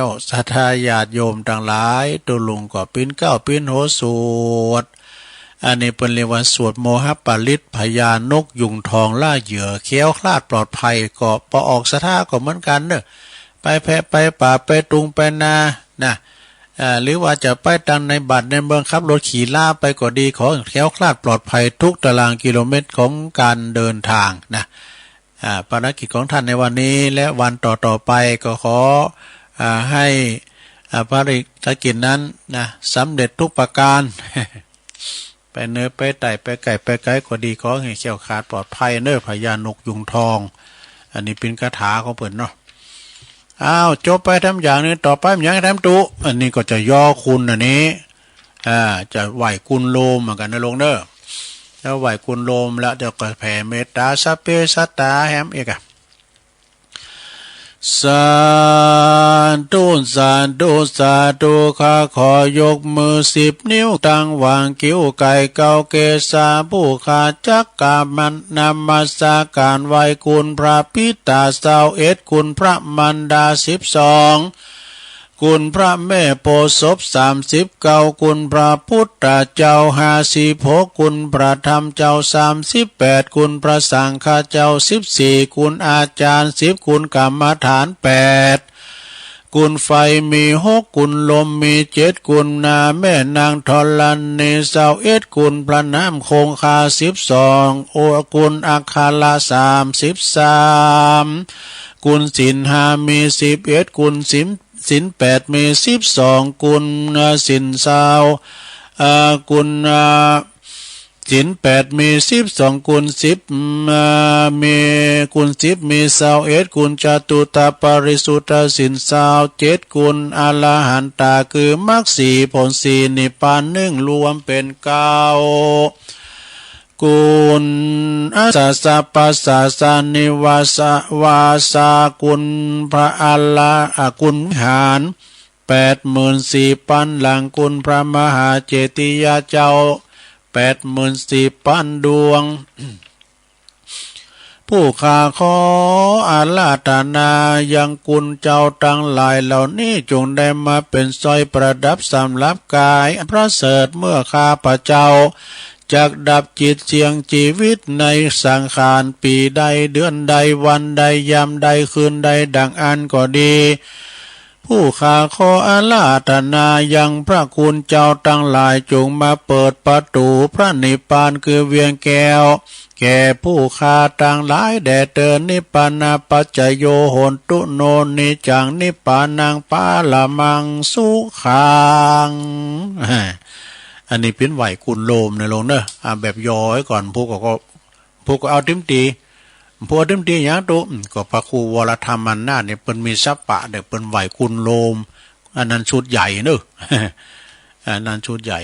ว ศรัทธาญาติโยมตังหลาย ตุ๊ลุงก็ปิ๊นเกล้าปิ๊นโหสวด อันนี้เปิ้นเรียกว่าสวดโมหะปะริต พญานกยูงทองล่าเหยื่อ แคล้วคลาดปลอดภัย ก็ปอออกศรัทธาก็เหมือนกั๋นเน่อ ไปแพะไปป่าไปตุงไปนา นะ เอ่อ หรือว่าจะไปตังในบ้านในเมือง ขับรถขี่ลาไปก็ดี ขอแคล้วคลาดปลอดภัยทุกตารางกิโลเมตรของการเดินทางนะ อ่า ภารกิจของท่านในวันนี้และวันต่อๆ ไปก็ขอ อ่า ให้ อ่า ภารกิจนั้นนะ สำเร็จทุกประการ ไปเหนือไปใต้ ไปใก้ไปไก๋ก็ดี ขอหื้อแคล้วคลาดปลอดภัยเน่อ พญานกยูงทอง อันนี้เป๋นคาถาของเปิ้นเนาะ อ้าว จบไปต๋ามอย่างนี้ ต่อไปมันยังต๋ามตุ๊ อันนี้ก็จะยอคุณอันนี้ อ่า จะไหว้กุลโลมเหมือนกั๋นนะลุงเน่อ จะไหว้กุลโลมแล้วจะก็แผ่เมตต๋าสัพเพสัตตาแหมอีกอะ สาธุ สาธุ สาธุ ข้าขอยกมือสิบนิ้ว ตั้งหว่างคิ้วไก่เกาเกศา ผู้ข้าจักกราบนมัสการไหว้คุณพระปิตาซาวเอ็ด คุณพระมารดาสิบสอง คุณพระแม่โพธิ์ศพสามสิบเก้า คุณพระพุทธเจ้าห้าสิบหก คุณพระธรรมเจ้าสามสิบแปด คุณพระสังฆเจ้าสิบสี่ คุณอาจารย์สิบ คุณกรรมฐานแปด คุณไฟมีหก คุณลมมีเจ็ด คุณนาแม่นางธรณีซาวเอ็ด คุณพระน้ำคงคาสิบสอง โอ คุณอัคระสามสิบสาม คุณศีลห้ามีสิบเอ็ด คุณศีล ศีลแปดมีสิบสอง คุณ เอ่อ ศีลซาว เอ่อ คุณ เอ่อ ศีลแปดมีสิบสอง คุณสิบ เอ่อ มี คุณสิบมีซาวเอ็ด คุณจตุตปริสุทธศีลซาวเจ็ด คุณอรหันตาคือมรรคสี่ผลสี่นิพพานหนึ่ง รวมเป๋นเก้า คุณอัสสะสะปัสสะสะนิวาสะวาสา คุณพระอรหะ อ่ะ คุณวิหารแปดหมื่นสี่ปันหลัง คุณพระมหาเจติยาเจ้าแปดหมื่นสี่ปันดวง ผู้ข้าขออาราธนายังคุณเจ้าตังหลายเหล่านี้ จงได้มาเป๋นสร้อยประดับสำหรับก๋ายอันประเสริฐ เมื่อข้าพเจ้าจักดับจิตเสี่ยงจีวิตในสังขาร ปี๋ใด เดือนใด วันใด ยามใด คืนใด ดังอั้นก็ดี ผู้ข้าขออาราธนายังพระคุณเจ้าตังหลาย จงมาเปิดประตู๋พระนิพพานคือเวียงแก้ว แก่ผู้ข้าตังหลายแด่เตอญ นิพพานะปัจจโย โหนตุ โน นิจจัง นิพพานัง ปะระมัง สุขัง อันนี้เป๋นไหว้กุลโลมเน่อลุงเน่อ อ่ะ แบบย่อไว้ก่อน ผู้ก็ ผู้ก็เอาเต๋มตี้ ผู้เอาเต๋มตี้หยังตุ๊ อืม ก็พระครูวรธรรมนาถเนี่ย เปิ้นมีสะปะเน่อ เปิ้นไหว้กุลโลม อันนั้นชุดใหญ่เน่อ อันนั้นชุดใหญ่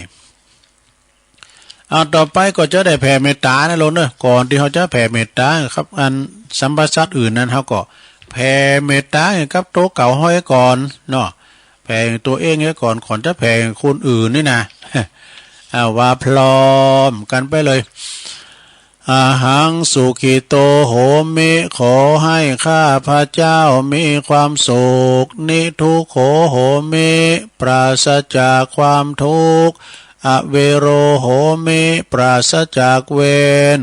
อ่า ต่อไปก็จะได้แผ่เมตต๋าเน่อลุงเน่อ ก่อนตี้เฮาจะแผ่เมตต๋าครับ อันสัมปชัญญะอื่นนั้น เฮาก็แผ่เมตต๋ากับโตเก่าเฮาก่อนเนาะ แผ่ตั๋วเองเสียก่อน ก่อนจะแผ่คนอื่นนี่นะ อ่า ว่าพร้อมกั๋นไปเลย อะหัง สุขิโต โหมิ ขอให้ข้าพเจ้ามีความสุข นิทุกโข โหมิ ปราศจากความทุกข์ อเวโร โหมิ ปราศจากเวร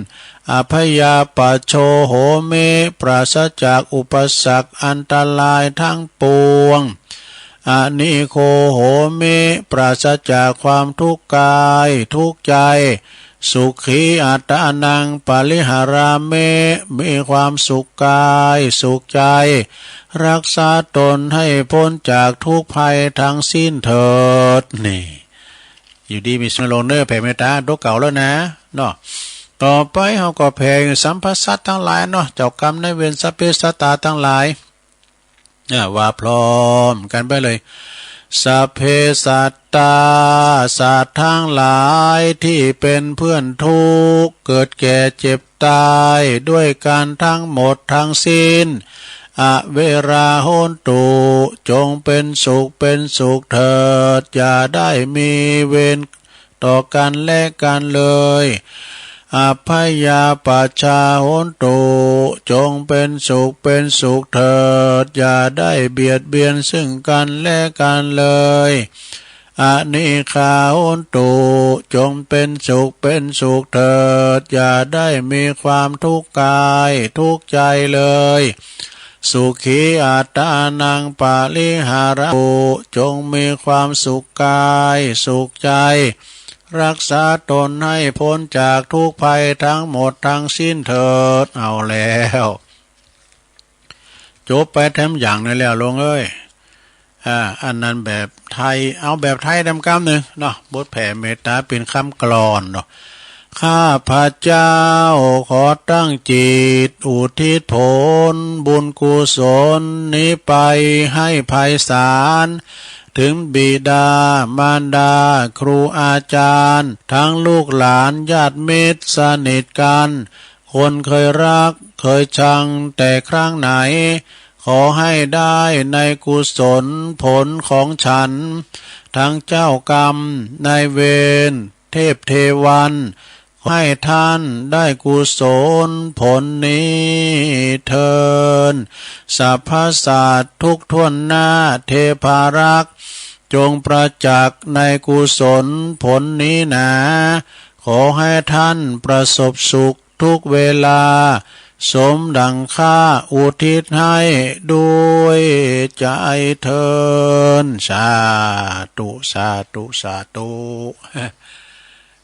อภยาปัชโช โหมิ ปราศจากอุปสรรคอันตรายทั้งปวง อนิโค โหมิ ปราศจากความทุกข์กายทุกข์ใจ สุขีอัตตานังปริหารามิ มีความสุขกายสุขใจ รักษาตนให้พ้นจากทุกข์ภัยทั้งสิ้นเถิด นี่ อยู่ดีมีสุข ลงเน่อ แผ่เมตตาตั๋วเก่าแล้วนะ เนาะ ต่อไปเฮาก็แผ่สัพพสัตว์ตังหลายเนาะ เจ้ากรรมนายเวร สัพเพสัตตาตังหลาย อ่า ว่าพร้อมกั๋นไปเลย สัพเพสัตตา สัตว์ตังหลายตี้เป๋นเปื้อนทุกข์ เกิดแก่เจ็บต๋าย ด้วยกั๋นตังหมดตังสิ้น อะเวรา โหนตุ จงเป๋นสุขเป๋นสุขเถิด อย่าได้มีเวรต่อกั๋นและกั๋นเลย อัพพยาปัชชา โหนตุ จงเป๋นสุขเป๋นสุขเถิด อย่าได้เบียดเบียนซึ่งกั๋นและกั๋นเลย อะนีฆา โหนตุ จงเป๋นสุขเป๋นสุขเถิด อย่าได้มีความทุกข์กายทุกข์ใจเลย สุขีอัตตานังปริหารันตุ จงมีความสุขกายสุขใจ รักษาตนให้พ้นจากทุกข์ภัยตังหมดตังสิ้นเถิด เอาแล้ว จบไปแถมอย่างหนึ่งแล้ว โลงเอ้ย อ่า อันนั้นแบบไทย เอาแบบไทยแถมกำนึ่งเนาะ บทแผ่เมตตาเป๋นกำกลอนเนาะ ข้าพเจ้าขอตั้งจิตอุทิศผลบุญกุศลนี้ไปให้ไพศาล ถึงบิดามารดาครูอาจารย์ ทั้งลูกหลานญาติมิตรสนิทกั๋น คนเคยฮักเคยชังแต่ครั้งไหน ขอให้ได้ในกุศลผลของฉัน ทั้งเจ้ากรรมนายเวร เทพเทวัน ขอให้ท่านได้กุศลผลนี้เทอญ สรรพสัตว์ทุกถ้วนหน้า เทพารักษ์จงประจักษ์ในกุศลผลนี้หนา ขอให้ท่านประสบสุขทุกเวลา สมดังข้าอุทิศให้ด้วยใจเทอญ สาธุ สาธุ สาธุ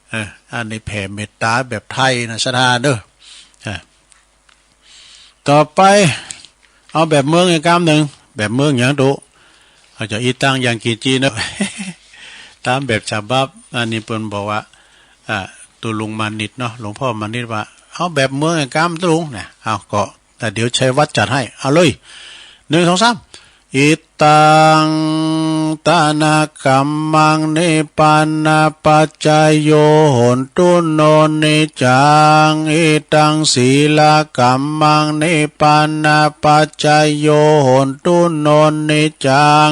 เออ อันนี้แผ่เมตตาแบบไทยนะ ศรัทธาเด้อ อ่ะ ต่อไป เอาแบบเมืองอีกกำนึ่ง แบบเมืองหยังตุ๊ เขาจะ อิตัง ยังกิญจิ เนาะ ต๋ามแบบฉบับ อันนี้เปิ้นบอกว่า อ่า ตุ๊ลุงมานิตย์เนาะ หลวงพ่อมานิตย์ว่า เอาแบบเมืองอีกกำตุ๊ลุงนะ เอา ก็ แต่เดี๋ยวชัยวัฒน์จัดให้ เอาเลย หนึ่ง สอง สาม อิตัง ทานะกัมมัง นิพพานะปัจจโย โหนตุ โน นิจจัง อิตัง สีลกัมมัง นิพพานะปัจจโย โหนตุ โน นิจจัง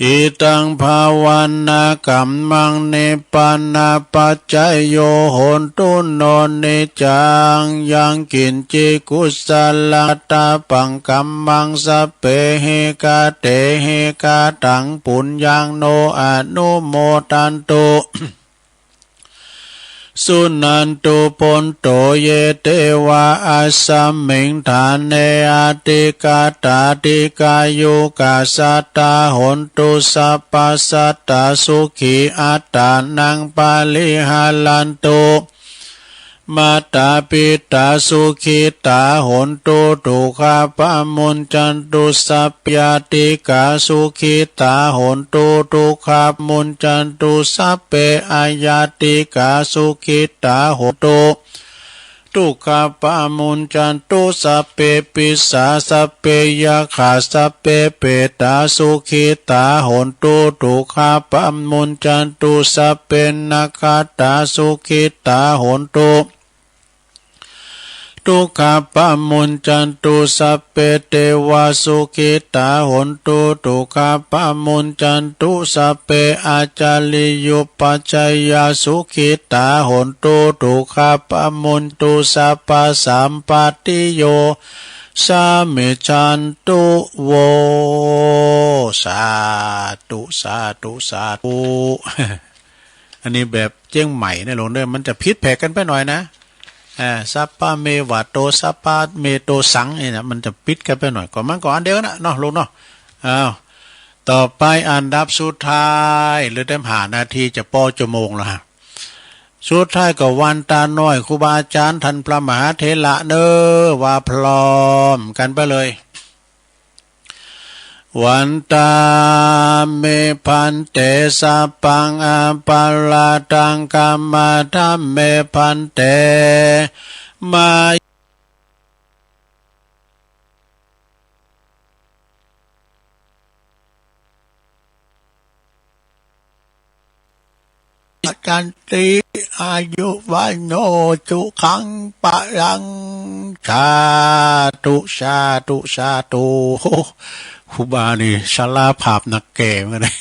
อิตัง ภาวนากัมมัง นิพพานะปัจจโย โหนตุ โน นิจจัง ยังกิญจิ กุศลัง ตะปัง กัมมัง สัพเพหิ กะเตหิ กะตัง ปุญญัง โน อนุโมทันตุ สุนันตุ ภวันโต เย เตวา อัสสมิง ฐาเน อธิกาตา ดีฆายุกา สัตตา โหนตุ สัพพะสัตตา สุขี อัตตานัง ปริหารันตุ มาตา ปิตา สุขิตา โหนตุ ทุกขาปะมุญจันตุ สัพพะญาติกา สุขิตา โหนตุ ทุกขาปะมุญจันตุ สัพเพ อญาติกา สุขิตา โหนตุ ทุกขาปะมุญจันตุ สัพเพ ปิสา สัพเพ ยักขา สัพเพ เปตา สุขิตา โหนตุ ทุกขาปะมุญจันตุ สัพเพ นักขัตตา สุขิตา โหนตุ ทุกขาปะมุญจันตุ สัพเพ เตวา สุขิตา โหนตุ ทุกขาปะมุญจันตุ สัพเพ อาจาริยุปัชฌายา สุขิตา โหนตุ ทุกขาปะมุญจันตุ สัพพะสัมปตติโย สามิจันตุ โว สาธุ สาธุ สาธุ อันนี้แบบเจียงใหม่นะโลงเน่อ มันจะผิดแผกกั๋นไปหน่อยนะ อ่า สัพพะเมวะโต สัพพะเมโตสัง นี่นะ มันจะผิดกั๋นไปหน่อย ก็มันก็อันเดียวกั๋นนะเนาะโลงเนาะ อ้าว ต่อไปอันดับสุดท้าย เหลือแถมห้านาทีจะปอชั่วโมงแล้วฮะ สุดท้ายก็วันตาน้อย ครูบาอาจ๋ารย์ท่านพระมหาเถระเน่อ ว่าพร้อมกั๋นไปเลย วันตาเม ภันเต สัพพัง อปะราธัง ขมาธรรมเม ภันเต มา สันติ อายุ วัณโณ สุขัง พลัง สาธุ สาธุ สาธุ ครูบานี่สารภาพหนักแก่เหมือนกั๋นนะ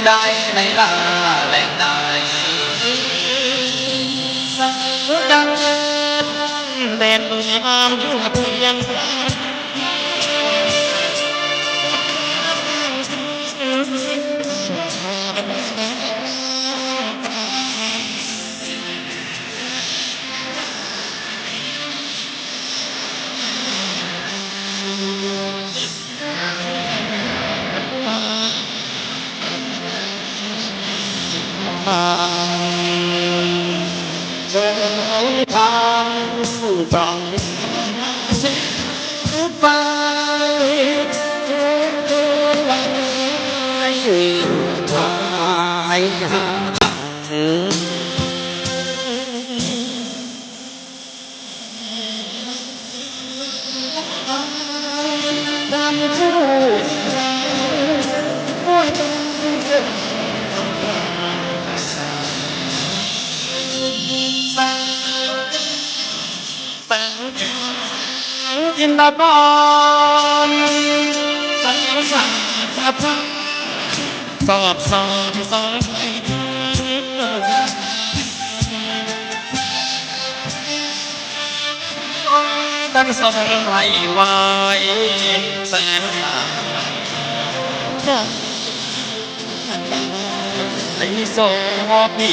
ได้ในลาแลงใด เด่นงามอยู่เพียง จินดากร สอบสอบสอบ ตั้งสองไหว้ไหว้ แสนสา ไอ้โสภี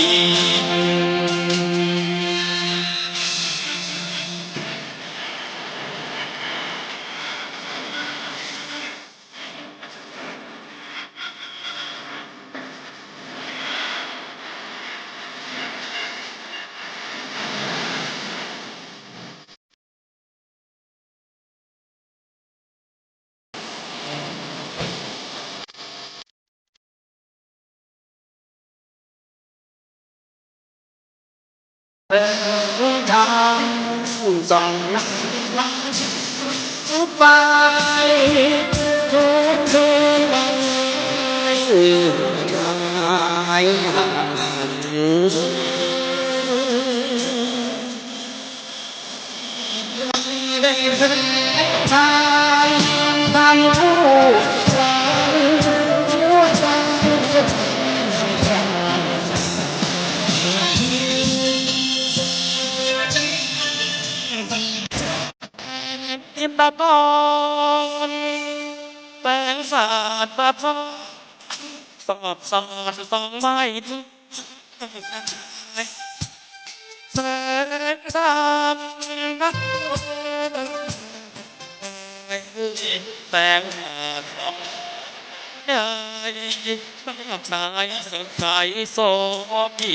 ทางสองไป ทุกข์ทุกข์ไป อินทกรแปลงสาดประพาส สาดสาดสองไม้ แสงธรรมแสงธรรม สายสายโสภี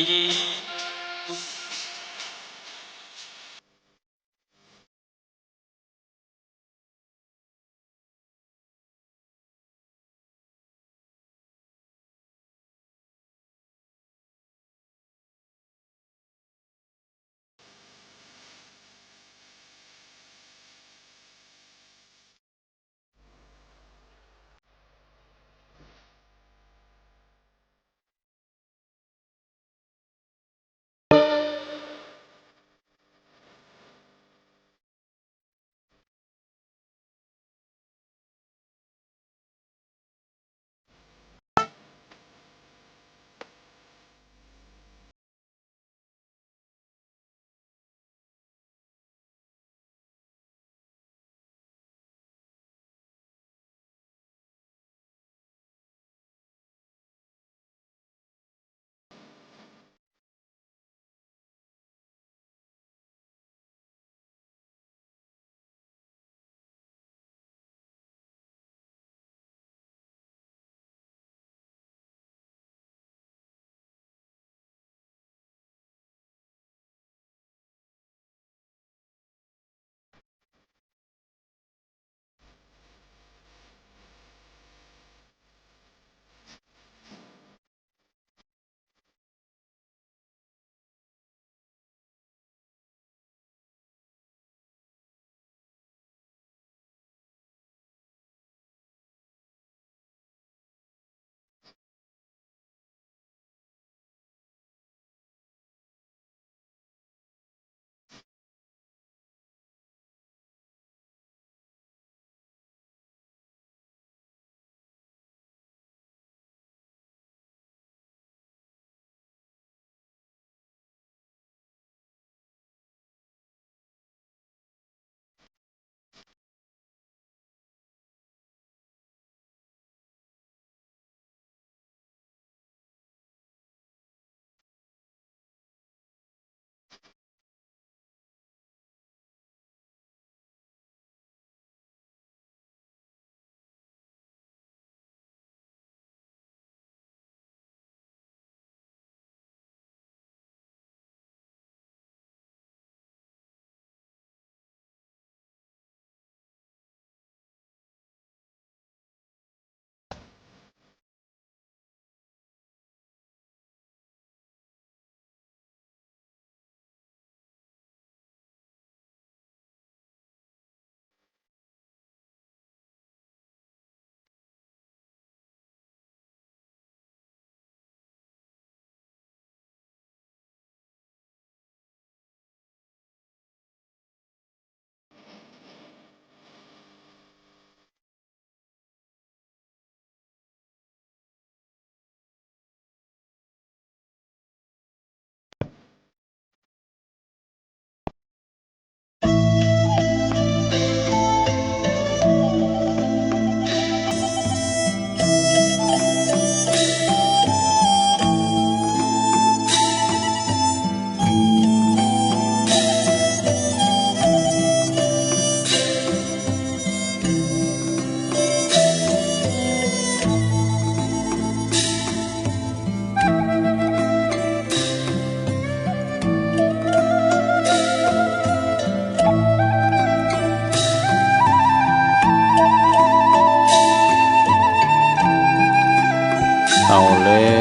เอาแล้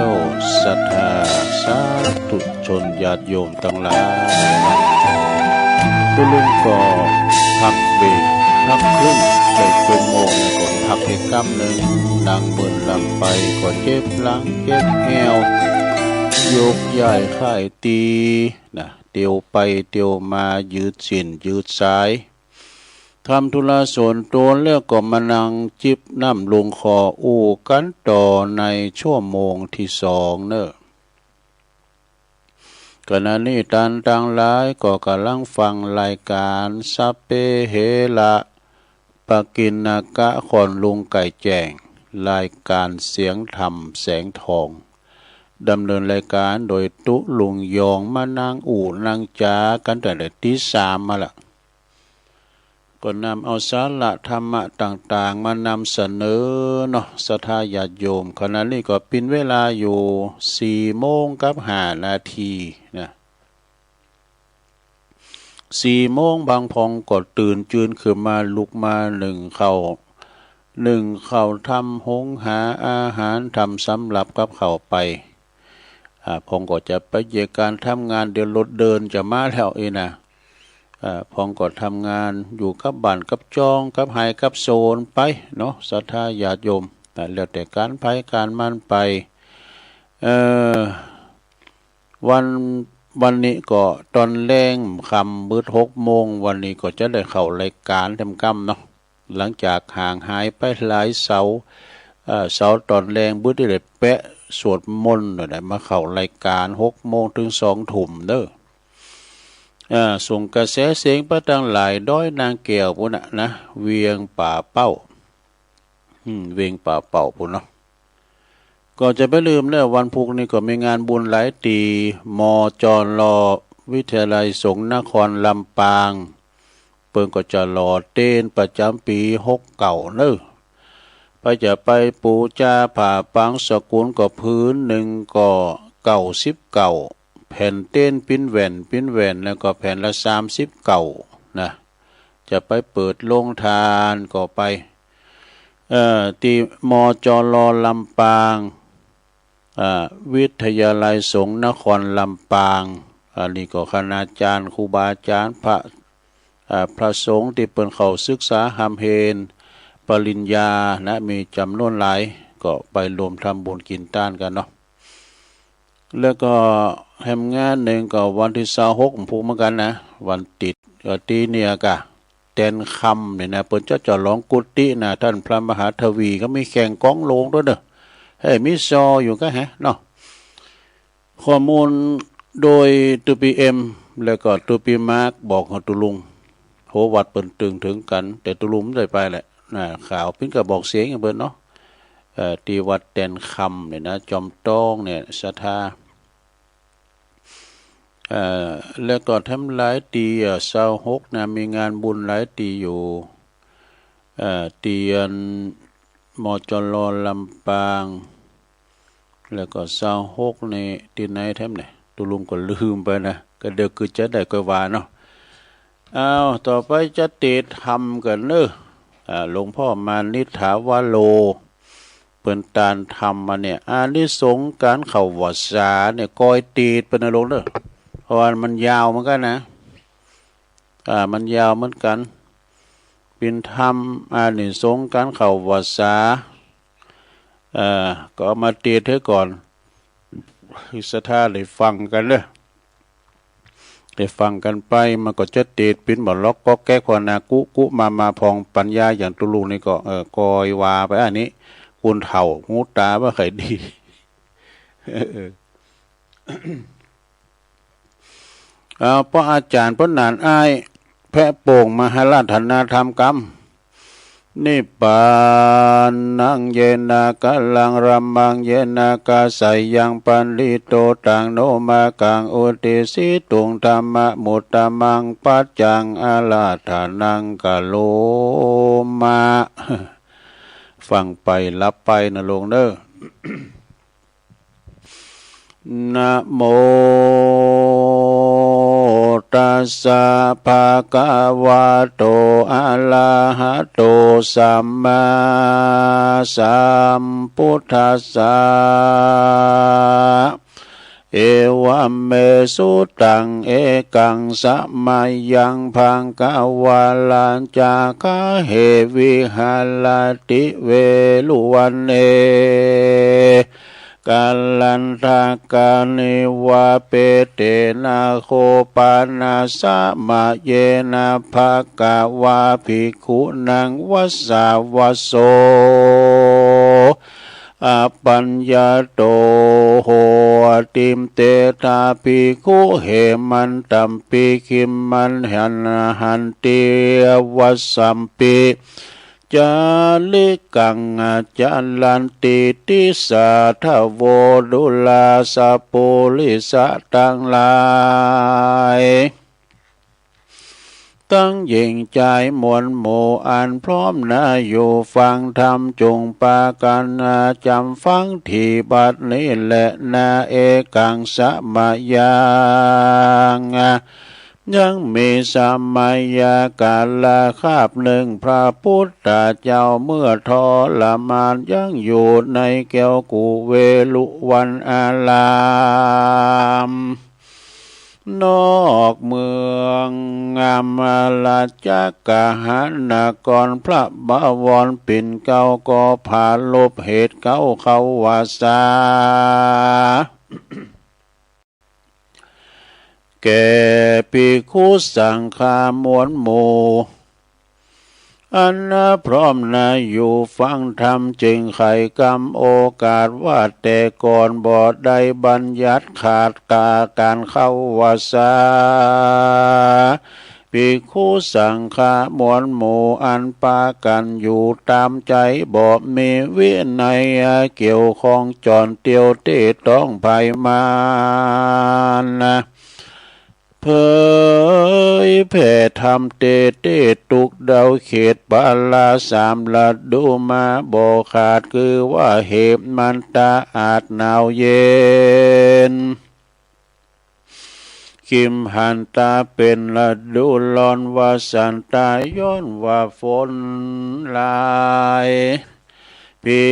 ว ศรัทธาสาธุชนญาติโยมตังหลาย ตุ๊ลุงก็พักเบรก พักครึ่ง ได้ครึ่งโมง ก็พักอีกกำนึ่ง นั่งเบิ่นลำไป ก็เจ็บหลังเจ็บแอว โยกย้ายข้ายตี้นะ เตียวไปเตียวมา ยืดเส้นยืดสาย ทำธุระส่วนตนแล้วก็มานั่งจิบน้ำลงคออู้กั๋นต่อในชั่วโมงตี้สองเน่อ ขณะนี้ต้านตังหลายก็ก่ำลังฟังรายก๋านสัพเพเหระ ปกิณณกะ ขอนลุงไก่แจ้ง รายก๋านเสียงธรรมแสงทอง ดำเนินรายก๋านโดยตุ๊ลุงยอง มานั่งอู้นั่งจ๋ากั๋นตั้งแต่ตีสามมาละ ก็นำเอาสาระธรรมะต่างๆ มานำเสนอเนาะ ศรัทธาญาติโยม ขณะนี้ก็เป๋นเวลาอยู่สี่โมงกับห้านาทีนะ สี่โมงบางพ่องก็ตื่นจืนขึ้นมา ลุกมานึ่งข้าว นึ่งข้าว ทำหุงหาอาหาร ทำสำรับกับข้าวไป อ่า พ่องก็จะไปเยียะก๋านทำงาน เดี๋ยวรถเดินจะมาแล้วอี้นะ อ่า พ่องก็ทำงานอยู่กับบ้านกับจ้อง กับไฮ่กับสวนไปเนาะ ศรัทธาญาติโยม อ่า แล้วแต่ก๋านใผก๋านมันไป เอ่อ วัน วันนี้ก็ต๋อนแลงค่ำมืดหกโมง วันนี้ก็จะได้เข้ารายก๋านเต็มกำเนาะ หลังจากห่างหายไปหลายเสาร์ เอ่อ เสาร์ต๋อนแลงบ่ได้แปะสวดมนต์นั่นแหละ มาเข้ารายก๋านหกโมงเถิงสองทุ่มเน่อ เอ่อ ส่งกระแสเสียงไปตังหลายดอยนางแก้วปู้นน่ะนะ เวียงป่าเป้า อืม เวียงป่าเป้าปู้นเนาะ ก็จะบ่ลืมเน่อ วันพูกนี้ก็มีงานบุญหลายตี้ มจล วิทยาลัยสงฆ์นครลำปาง เปิ้นก็จะหล่อเตียนประจ๋ำปี๋หกเก้าเน่อ ไปจะไปปู๋จาผ้าปางสกุลก็ผืนนึ่งก็เก้าสิบเก้า แผ่นเตียนปิ้นแหว่น ปิ้นแหว่นแล้วก็แผ่นละสามสิบเก้านะ จะไปเปิดโฮงตานก็ไป เอ่อ ตี้ มจล ลำปาง อ่า วิทยาลัยสงฆ์นครลำปาง อันนี้ก็คณาจารย์ ครูบาอาจ๋ารย์ พระ อ่า พระสงฆ์ตี้เปิ้นเข้าศึกษาฮ่ำเฮนปริญญานะ มีจ๋ำนวนหลาย ก็ไปรวมทำบุญกินตานกั๋นเนาะ แล้วก็แหมงานนึ่งก็วันตี้ซาวหกพู้นเหมือนกั๋นนะ วันติ๊ด ก็ตี้เนี่ยก่ะ แตนคำนี่นะ เปิ้นจะฉลองกุฏินะ ต้านพระมหาทวี ก็มีแข่งก๋องโลงตวยเน่อ เฮ้ย มีซออยู่ก่ะแฮะเนาะ ข้อมูลโดยตุ๊ปี้เอ็ม แล้วก็ตุ๊ปี้มาร์ค บอกหื้อตุ๊ลุง โห วัดเปิ้นตึงเถิงกั๋น แต่ตุ๊ลุงบ่ได้ไปแหละนะ ข่าวปิ้นกระบอกเสียงหื้อเปิ้นเนาะ เอ่อ ตี้วัดแตนคำเนี่ยนะ จอมต้องเนี่ย ศรัทธา เอ่อ แล้วก็แถมหลายตี้ เอ่อ ซาวหกนะ มีงานบุญหลายตี้อยู่ เอ่อ ตี้อัน มจล ลำปาง แล้วก็ซาวหกนี่ตี้ไหนแถมเนี่ย ตุ๊ลุงก็ลืมไปนะ ก็เดี๋ยวกึ๊ดจะได้ค่อยว่าเนาะ อ้าว ต่อไปจะเตธรรมกั๋นเน่อ อ่า หลวงพ่อมานิษฐาวโร เปิ้นตานธรรมมาเนี่ย อานิสงส์ก๋านเข้าพรรษาเนี่ย ก้อยเตธไปนะโลมเน่อ เพราะว่ามันยาวเหมือนกั๋นนะ อ่า มันยาวเหมือนกั๋น เป๋นธรรมอานิสงส์ก๋านเข้าพรรษา เอ่อ ก็เอามาเตธหื้อก่อน หื้อศรัทธาได้ฟังกั๋นเน่อ ได้ฟังกั๋นไป มันก็จะเตธเป๋นบ่าล็อกก๊อกแก๊ก พอนากุกุมามาพองปัญญาอย่างตุ๊ลุงนี่ก็ เออ ก้อยว่าไป อันนี้ คนเฒ่า หูต๋าบ่ใค่อยดี เออ เอา เพราะอาจ๋ารย์เปิ้นหนานอ้าย แพะโป่งมาอาราธนาธรรมกำ นิพพานัง เยนะ กะลัง รัมมัง เยนะ กะสายัง ปะริตโต ตัง โน มะกัง อุติสสิตุง ธัมมะมุตตะมัง ปัจจัง อาราธนัง กะโรมะ ฟังไปหลับไปนะโลมเน่อ นะโมตัสสะ ภะคะวะโต อะระหะโต สัมมาสัมพุทธัสสะ เอวัมเมสุตัง เอกังสะมะยัง ภะคะวะรัญจะ กะเห วิหะระติ เวรุวัณเณ ก กัลลันทกาเนวะ เปเตนะโคปะนะสะมะเยนะ ภะคะวาภิกขุนัง วัสสะวะโส อะปัญญะโต โหติ เตถะภิกขุ เหมันตัมปิ กิมมันหัน หันติ วัสสัมปิ จาริกัง จารันติ ติสสะทะโว ดูราสะปุริสะตังหลาย ตังหญิงจายมวลหมู่ อันพร้อมหน้าอยู่ฟังธรรม จุ่งปากั๋นจำฟังตี้บัดนี้แลนา เอกังสะมะยัง ยังมีสมัยกาลคาบนึ่ง พระปุทธเจ้าเมื่อทรมานยังอยู่ในแคว้นกุเวลุวันอาราม นอกเมือง อมราชกหานคร พระบวรปิ่นเกล้าก็ปรารภเหตุเกล้าเขาวาสา แก่ภิกขุสังฆะมวลหมู่ อันพร้อมหน้าอยู่ฟังธรรม จึ่งใค่กำโอกาสว่า แต่ก่อนบ่ได้บัญญัติขาดก๋าก๋านเขาวาสา ภิกขุสังฆะมวลหมู่ อันปากั๋นอยู่ต๋ามใจ๋ บ่มีวินัยเกี่ยวข้อง จ๋อนเตียวเต้ต้องไผมัน เผยแผ่ธรรมเต๊ๆ ตุ๊กเดาเขตปาราสามฤดูมาบ่ขาด คือว่าเหมันตะอาดหนาวเย็น กิมหันตะเป๋นฤดูร้อน วสันตะย้อนว่าฝนหลาย ภิ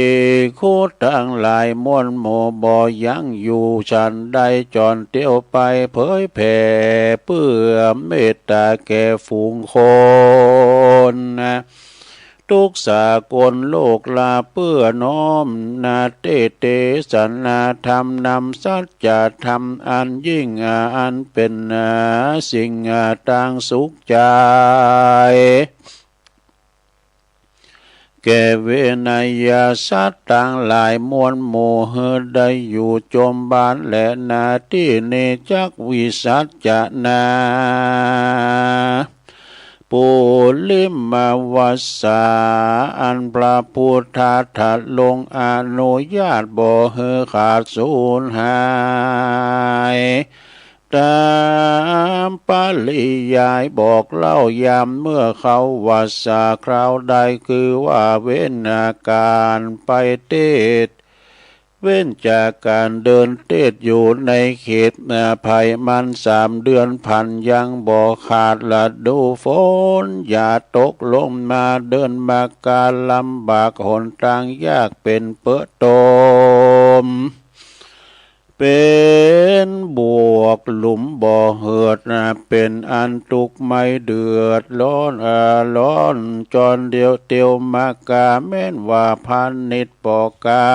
กขุตังหลายมวลหมู่ บ่ยังอยู่ฉันใด จ๋อนเตียวไปเผยแผ่เปื้อเมตต๋าแก่ฝูงคน ตุ๊กสากลโลกลา เปื้อน้อมนาเต๊เตสนาธรรม นำสัจธรรมอันยิ่ง อันเป๋นสิ่งตางสุขใจ๋ แก่เวนยสัตว์ตังหลายมวลหมู่ หื้อได้อยู่จมบานแลนา ตี้นี้จักวิสัชนา ปุริมวัสสา อันพระพุทธทาสลงอนุญาตบ่หื้อขาดสูญหาย ต๋ามปริยายบอกเล่ายามเมื่อเขาวาสาคราวใด คือว่าเว้นก๋านไปเตศน์ เว้นจากก๋านเดินเตศน์อยู่ในเขตภัยมันสามเดือนผัน ยังบ่ขาดฤดูฝน อย่าตกลงมาเดินมากาลำบาก หนตางยากเป๋นเป๋อตม เป๋นบวกหลุมบ่อเหือด เป๋นอันตุ๊กข์ไม่เดือดร้อน เอ่อ ร้อน จ๋อนเดียวเตียวมากา แม้นว่าพาณิชย์ปอกา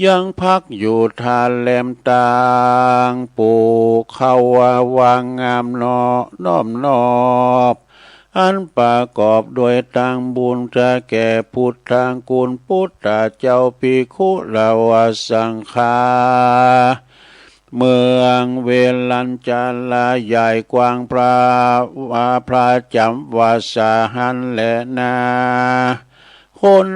ยังพักอยู่ท่าแหลมตางปู่ เขาวางงามน้อมนอบ อันประกอบด้วยตางบุญจะแก่พุทธากุณพุทธเจ้า ภิกขุละวะสังฆา เมืองเวรัญจาลาใหญ่กว้าง พระวา พระจ๋ำวาสาหันแลนา คน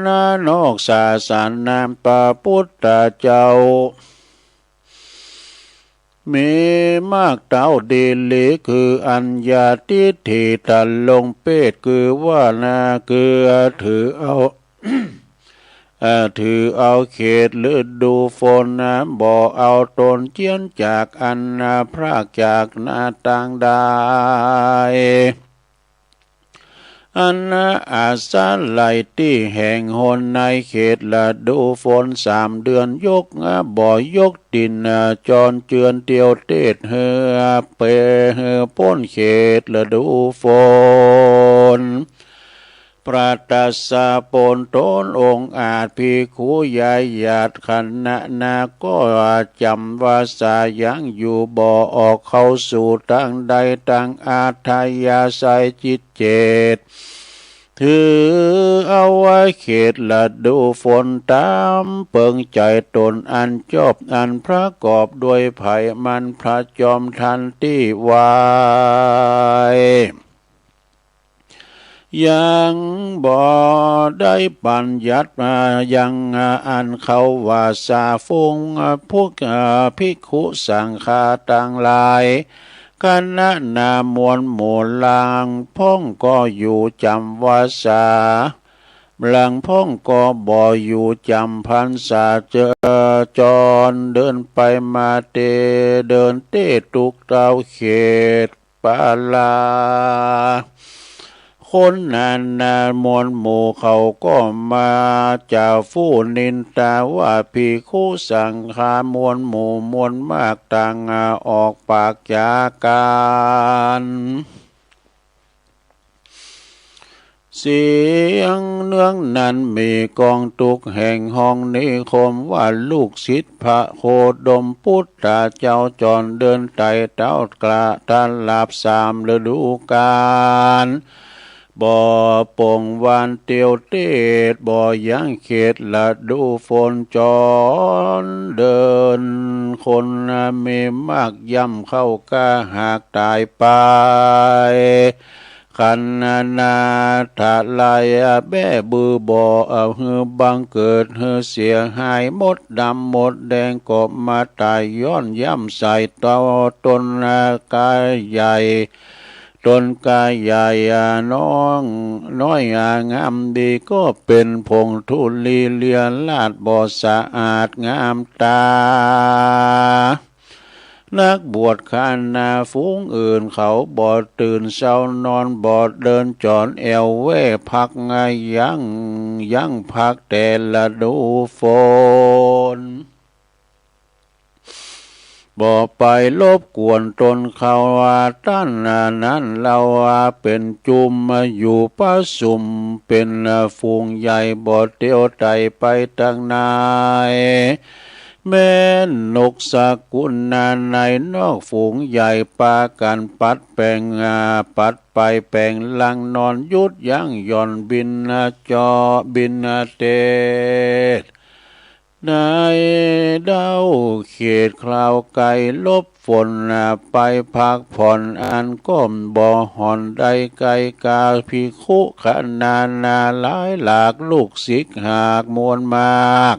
นอกศาสนา พระพุทธเจ้า มีมากเต้าดีหลี คืออัญญาทิฏฐิ ตะลงเปศ คือว่านา คือถือเอา เอ่อ ถือเอาเขตฤดูฝนนะ บ่เอาตนเจียนจากอันนะ พรากจากนาตางได้ อันนะอาศัยตี้แห่งหนในเขตฤดูฝนสามเดือน ยกนะ บ่ยกติ่นนะ จ๋อนเจือนเตียวเตศน์เหือ เปหือป๊นเขตฤดูฝน ประตัสสะปนต๋นองอาจ ภิกขุยายาตรขณะนาก็จ๋ำวาสายั้งอยู่บ่ออกเข้าสู่ตังใดตังอัธยาศัยจิตเจต ถือเอาว่าเขตฤดูฝนต๋ามเปิงใจ๋ต๋นอันจอบอันประกอบด้วยไผมันผจญทันตี้ไว ยังบ่ได้บัญญัติมายังอันเขาว่าสาฝูงพวกภิกขุสังฆาตังหลาย ขณะนามวลหมู่ลางพ่องก็อยู่จ๋ำวาสา ลางพ่องก็บ่อยู่จ๋ำพรรษาเจอจร เดินไปมาเต เดินเต้ตุกเต้าเขต ปาลา คนนานาหมวลหมู่เขาก็มาจ๋าฟู่นินตาว่าภิกขุสังฆามวลหมู่มวลมากต่างออกปากจ๋ากั๋น เสียงเนืองนั้นมีก้องตุ๊กแห่งห้องนิคมว่าลูกศิษย์พระโคดมปุตตาเจ้าจรเดินไต่เต้าตระตะหลาบสามฤดูก๋าล บ่ปงวานเตียวเตศ บ่ยั้งเขตฤดูฝนจรเดิน คนมีมากย่ำเข้ากาหากต๋ายไป ขันนาถะลายแบ้บือบ่เอาหื้อบังเกิดหื้อเสียหายหมดดำหมดแดงก็มาต๋ายย้อนย่ำใส่เต้าต๋นกายใหญ่ ต๋นกายใหญ่น้องน้อยงามดีก็เป๋นผงธุลีเลียราชบ่สะอาดงามต๋า นักบวชขณะฝูงอื่นเขาบ่ตื่นเซ้านอนบ่เดินจ๋อนแอ่วแว่พักงายั้ง ยั้งพักแต่ฤดูฝน บ่ไปรบกวนต๋นเขาว่าต้านนั้นเฮาว่าเป๋นจุมมาอยู่ประสุมเป๋นฝูงใหญ่บ่เตียวไต่ไปตังไหน แม้นนกสกุลนาในนอกฝูงใหญ่ปากั๋นปัดแป๋ง อ่า ปัดไปแป๋งลังนอนหยุดยั้งหย่อนบิณฑบาต บิณฑบาต ในเด้าเขตคราวไกลหลบฝน อ่า ไปพักผ่อนอันก็บ่ห่อนได้ไกลกาภิกขุขณะนาหลายหลากลูกศิษย์หากมวลมาก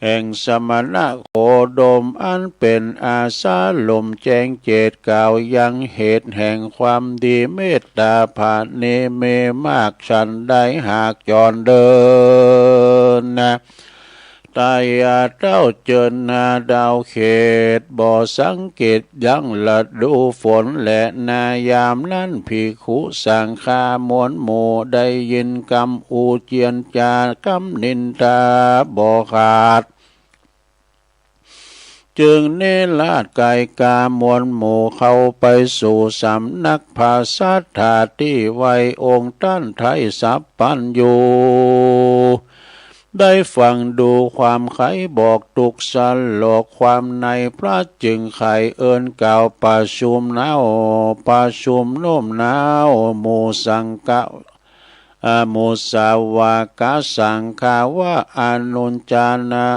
แห่งสมณะโคดมอันเป๋นอาสาลมแจ้งเจตกล่าวยังเหตุแห่งความดีเมตตาผะเนมีมากฉันใดหากจรเดินนะ ไต่เต้าเจิญนาดาวเขตบ่สังเกตยั้งฤดูฝนแลนายามนั้นภิกขุสังฆามวลหมู่ได้ยินกำอู้เจียนจากำนินทาบ่ขาด จึงเนรนาถไกลกามวลหมู่เข้าไปสู่สำนักพระสัตถาตี้ไว้องค์ต้านไท้สัพพัญญู ได้ฟังดูความไขบอกทุกข์สลกความในพระจึงไขเอิ้นกล่าวประชุมเน้า ประชุมโน้มน้าวหมู่สังฆะ อ่า หมู่สาวกะสังฆาว่า อนุจจานะ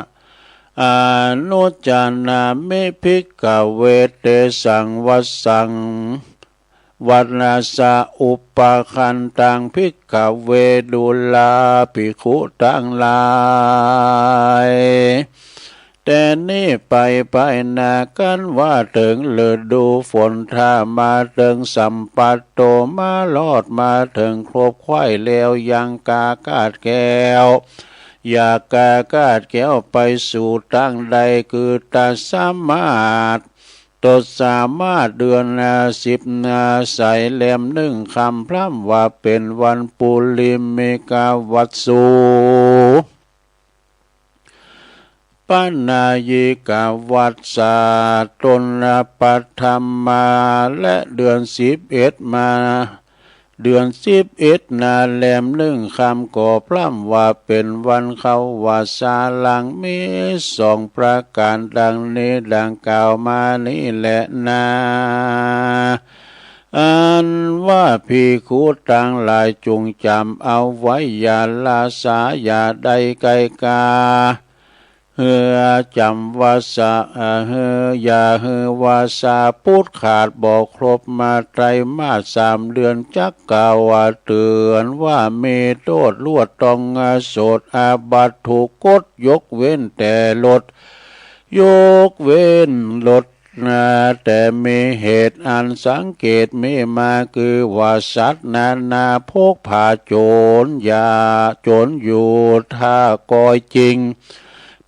อนุจจานะเม ภิกขะเว เตสัง วัสสัง วัสสะ อุปคันตัง ภิกขะเว ดูราภิกขุตังหลาย แต่นี้ไปไปหน้ากั๋นว่าเถิงฤดูฝน ถ้ามาเถิงสัมปัตโต มารอดมาเถิงครบใคว่แล้วยังกล้ากาดแก้ว อยากกล้ากาดแก้วไปสู่ตังใด คือตรัสสามารถ ตรัสสามารถเดือนสิบใสแรมหนึ่งค่ำพร่ำว่าเป๋นวันปุริมิกวัสสุ ปนายิกวัสสะ ต้นปัทมา และเดือนสิบเอ็ดมา เดือนสิบเอ็ดนาแรมหนึ่งค่ำ ก็พร่ำว่าเป๋นวันเข้าวัสสาหลัง มีสองประก๋านดังนี้ ดังกล่าวมานี้แลนา อันว่าภิกขุตังหลายจุ่งจ๋ำเอาไว้ อย่าละสา อย่าได้ไกลกา เฮือจ๋ำวัสสา เอ่อ เฮือ อย่าหื้อวัสสาปุดขาดบ่ครบมาไตรมาสสามเดือน จักกล่าวว่าเตื๋อนว่ามีโต้ษลวดต้องโสษอาบัติถูกกฎ ยกเว้นแต่ลด ยกเว้นลด นา แต่มีเหตุอันสังเกตมีมา คือว่าสัตว์นานาพกพาโจ๋ร อย่าโจ๋รอยู่ถ้าก๊อยจริง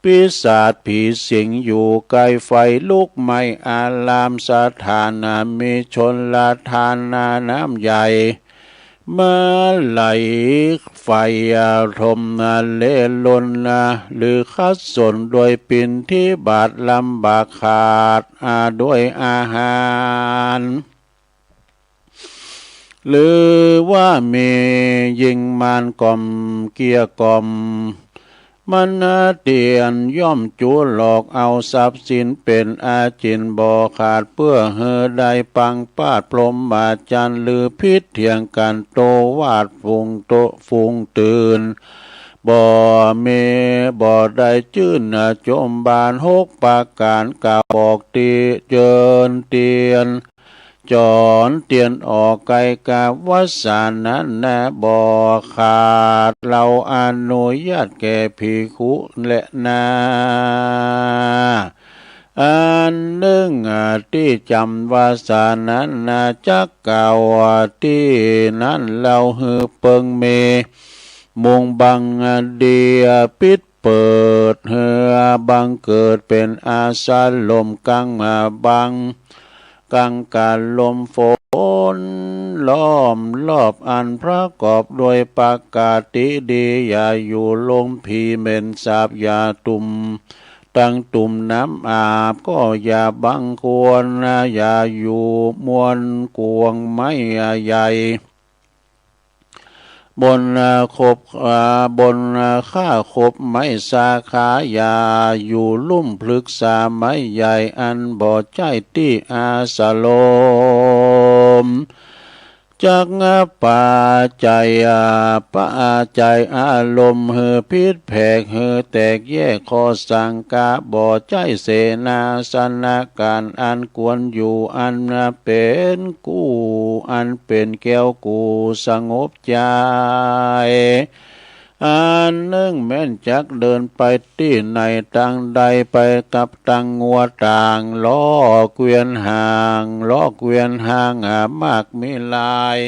ปีศาจผีสิงอยู่ใก้ไฟลุกไหม้อาราม สถานนามีชลทานนาน้ำใหญ่ มาไหลไฟถมนาเลรนนา หรือขัดสนโดยปิณฑิบาตลำบากขาด อ่า ด้วยอาหาร หรือว่ามีญิงมารกล่อมเกลี้ยกล่อม มนเตียนย่อมจูหลอกเอาทรัพย์สินเป๋นอาจิณบ่ขาด เปื้อหื้อได้ปังปาดพรหมาจรรย์ หรือผิดเถียงกั๋นโตวาทฝูงโต ฝูงตื่น บ่มี บ่ได้จื้นจมบาน หกประก๋านกล่าวบอกติเจิญเตียน จ๋อนเตียนออกไกลกา วัสสานั้นนาบ่ขาด เฮาอนุญาตแก่ภิกขุแลนา อันนึ่งตี้จ๋ำวัสสานั้นนา จักกล่าวตี้นั้นเล่า หื้อเปิงมีมุงบังดี ปิดเปิด หื้อบังเกิดเป๋นอาสรม กั๋งบัง กั๋งกาลมฝน ล้อมรอบอันประกอบโดยปกติดี อย่าอยู่ลมผีเหม็นสาบ อย่าตุ่มตังตุ่มน้ำอาบ ก็อย่าบังควร อย่าอยู่มวลกวงไม้ใหญ่ บนคบ อ่า บนค่าคบไม้สาขา อย่าอยู่ลุ่มพฤกษาไม้ใหญ่ อันบ่ใจ้ตี้อาสรม จักปาใจ๋ อ่า ปาใจ๋อารมณ์หื้อผิดแผก หื้อแตกแยก ข้อสังฆะบ่ใจ้เสนาสนะ ก๋านอันควรอยู่ อันเป๋นกู้ อันเป๋นแก้วกู้สงบใจ๋ อันนึ่งแม้นจักเดินไปตี้ไหนตางใด ไปกับตางงัวตาง ล้อเกวียนห่าง ล้อเกวียนห่าง อ่า มากมีหลาย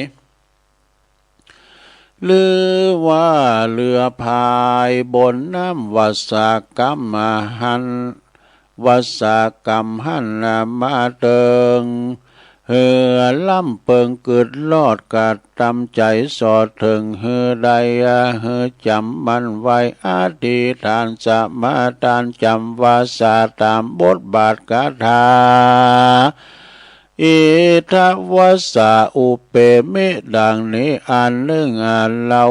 หรือว่าเฮือพายบนน้ำวัสสากัมหัน วัสสากัมหันนามาเติง เฮือล้ำเปิงกึดรอด กระตำใจ๋สอดเถิง หื้อได้ อ่า หื้อจ๋ำมั่นไว้ อธิษฐานสมาทานจ๋ำวัสสาต๋ามบทบาทคาถา อิทธวัสสาอุปเปมิ ดังนี้ อันนึ่ง อ่า เฮา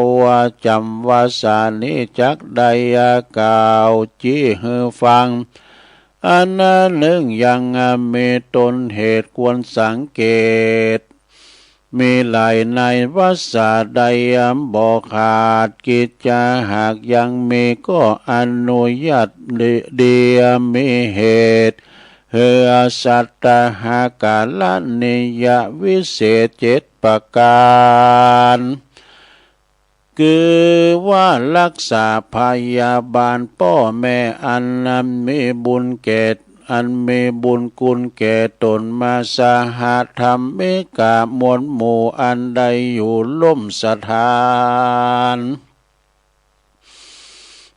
จ๋ำวัสสานี้จักได้กล่าวจี้หื้อฟัง อันนึ่งยังมีต้นเหตุควรสังเกต มีหลายใน วัสสาใดบ่ขาดกิจจา หากยังมีก็อนุญาตดี มีเหตุ หื้อสัตตาหาการณิยวิเศษเจ็ดประก๋าน คือว่ารักษาพยาบาลป้อแม่อันมีบุญแก่ อันมีบุญคุณแก่ต๋นมา สหธรรมิกะมวลหมู่อันได้อยู่ร่วมสถาน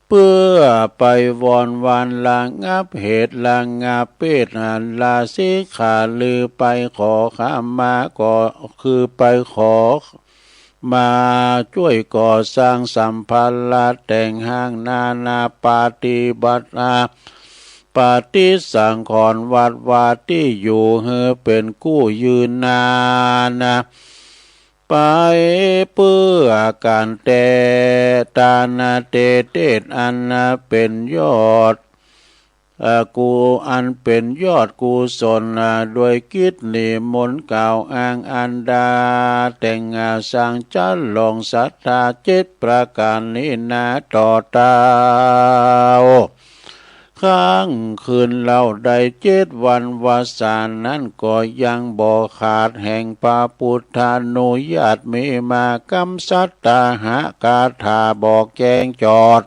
เปื้อไปวอนวานระงับเหตุระงับเพศ อันละสิกขา หรือไปขอขมา ก็คือไปขอมาจ้วยก่อสร้างสัมภาระแต่งห้างนานา ปฏิบัติอา ปฏิสังขรณ์วัดวาตี้อยู่หื้อเป๋นกู้ยืนนานนะ ป ไปเปื้อก๋านแต๊ ตานาเตเตศ อันเป๋นยอด เอ่อ กุ อันเป๋นยอดกุศล อ่า โดยกิจนิมนต์กล่าวอ้างอันดา แต่ง อ่า สังสรรค์ลองศรัทธาเจ็ดประก๋านนี้นาต่อเต้า ครั้งคืนเล่าได้เจ็ดวัน วาสานั้นก็ยังบ่ขาด แห่งพระพุทธานุญาตมีมากำ สัตตาหกถาบอกแจ้งจอด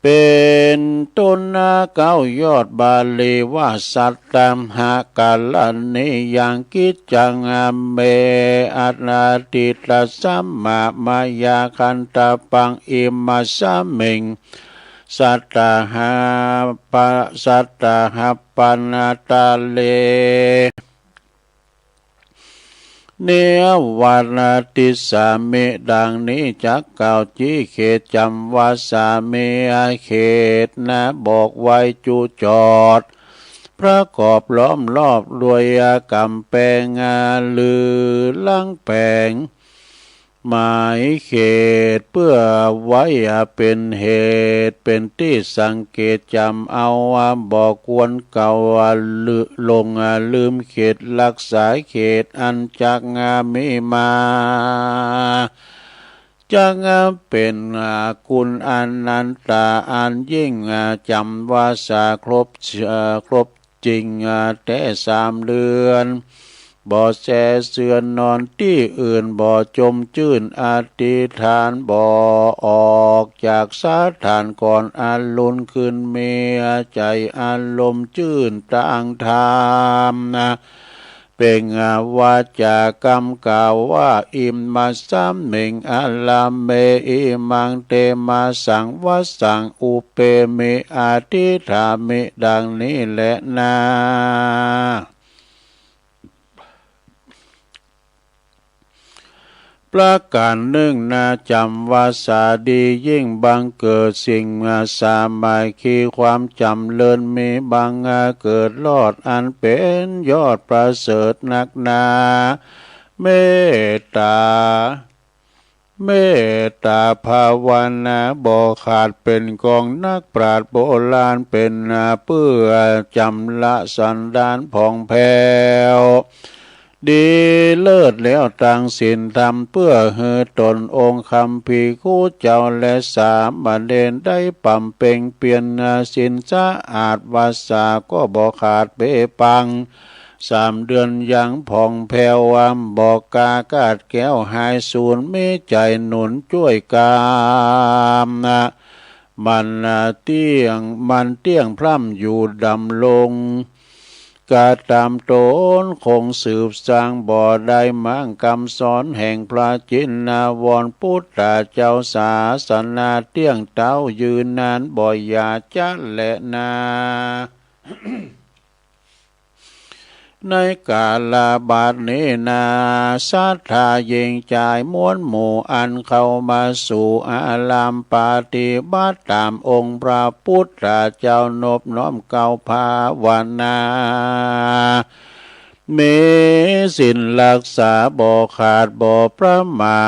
เป๋นต้นนาเก้ายอดบาลีว่า สัตตาหกรณียังกิจจัง เม อัตถิตสัมมามายาคันตปัง อิมัสมิง สัตตาหะปะ สัตตาหะปันตะเล เนวัตติสสามิ ดังนี้จักกล่าวจี๊เขตจ๋ำ วาสามิ เขตนาบอกไว้จุจอด ประกอบล้อมรอบด้วยก๋ำแปง หรือลังแปง หมายเขตเปื้อไว้เป๋นเหตุ เป๋นตี้สังเกตจ๋ำเอา บ่ควรเก่า หรือหลงลืมเขต รักษาเขตอันจักมีมา จักเป๋นกุณอนันตาอันยิ่งจ๋ำ วาสาครบ เอ่อ ครบ จริงแต๊สามเดือน บ่แสเสือนนอนตี้อื่น บ่จมจื้นอธิษฐาน บ่ออกจากสถานก่อนอรุณคืน มีใจ๋อารมณ์จื้นตางธรรม เปล่งวาจากำกล่าวว่า อิมัสสมิงอะระเม อิมังเตมะสังวัสสัง อุเปมิ อธิษฐามิ ดังนี้แลนา ประก๋านนึ่งนาจ๋ำ วาสาดียิ่งบังเกิดสิ่งสามัคคี ความจ๋ำเริญมีบังเกิดรอด อันเป๋นยอดประเสริฐนักนา เมตตา เมตตาภาวนาบ่ขาด เป๋นของนักปราชญ์โบราณ เป๋นเปื้อจ๋ำระสันดานผ่องแผ้ว ดีเลิศแล้วตางศีลธรรม เปื้อหื้อต๋นองค์คัมภีร์ครูเจ้าและสามเณรได้ปำเป็งเปียรศีลสะอาด วาสาก็บ่ขาดเปปัง สามเดือนยังผ่องแผ้ว บ่กล้าขาดแคล้วหายสูญ มีใจ๋หนุนจ้วยกำ มันเตี้ยง มันเตี้ยงพร่ำอยู่ดำรง กระตำต๋นคงสืบสร้าง บ่ได้ม้างกำสอนแห่งพระจินวร พุทธเจ้าศาสนาเตี้ยงเต๊ายืนนาน บ่อย่าจะแลนา ในกาละบัดนี้นา ศรัทธาหญิงจายมวลหมู่ อันเข้ามาสู่อารามปฏิบัติต๋ามองค์พระพุทธเจ้า นบน้อมกล่าวภาวนา มีศีลรักษาบ่ขาดบ่ประมา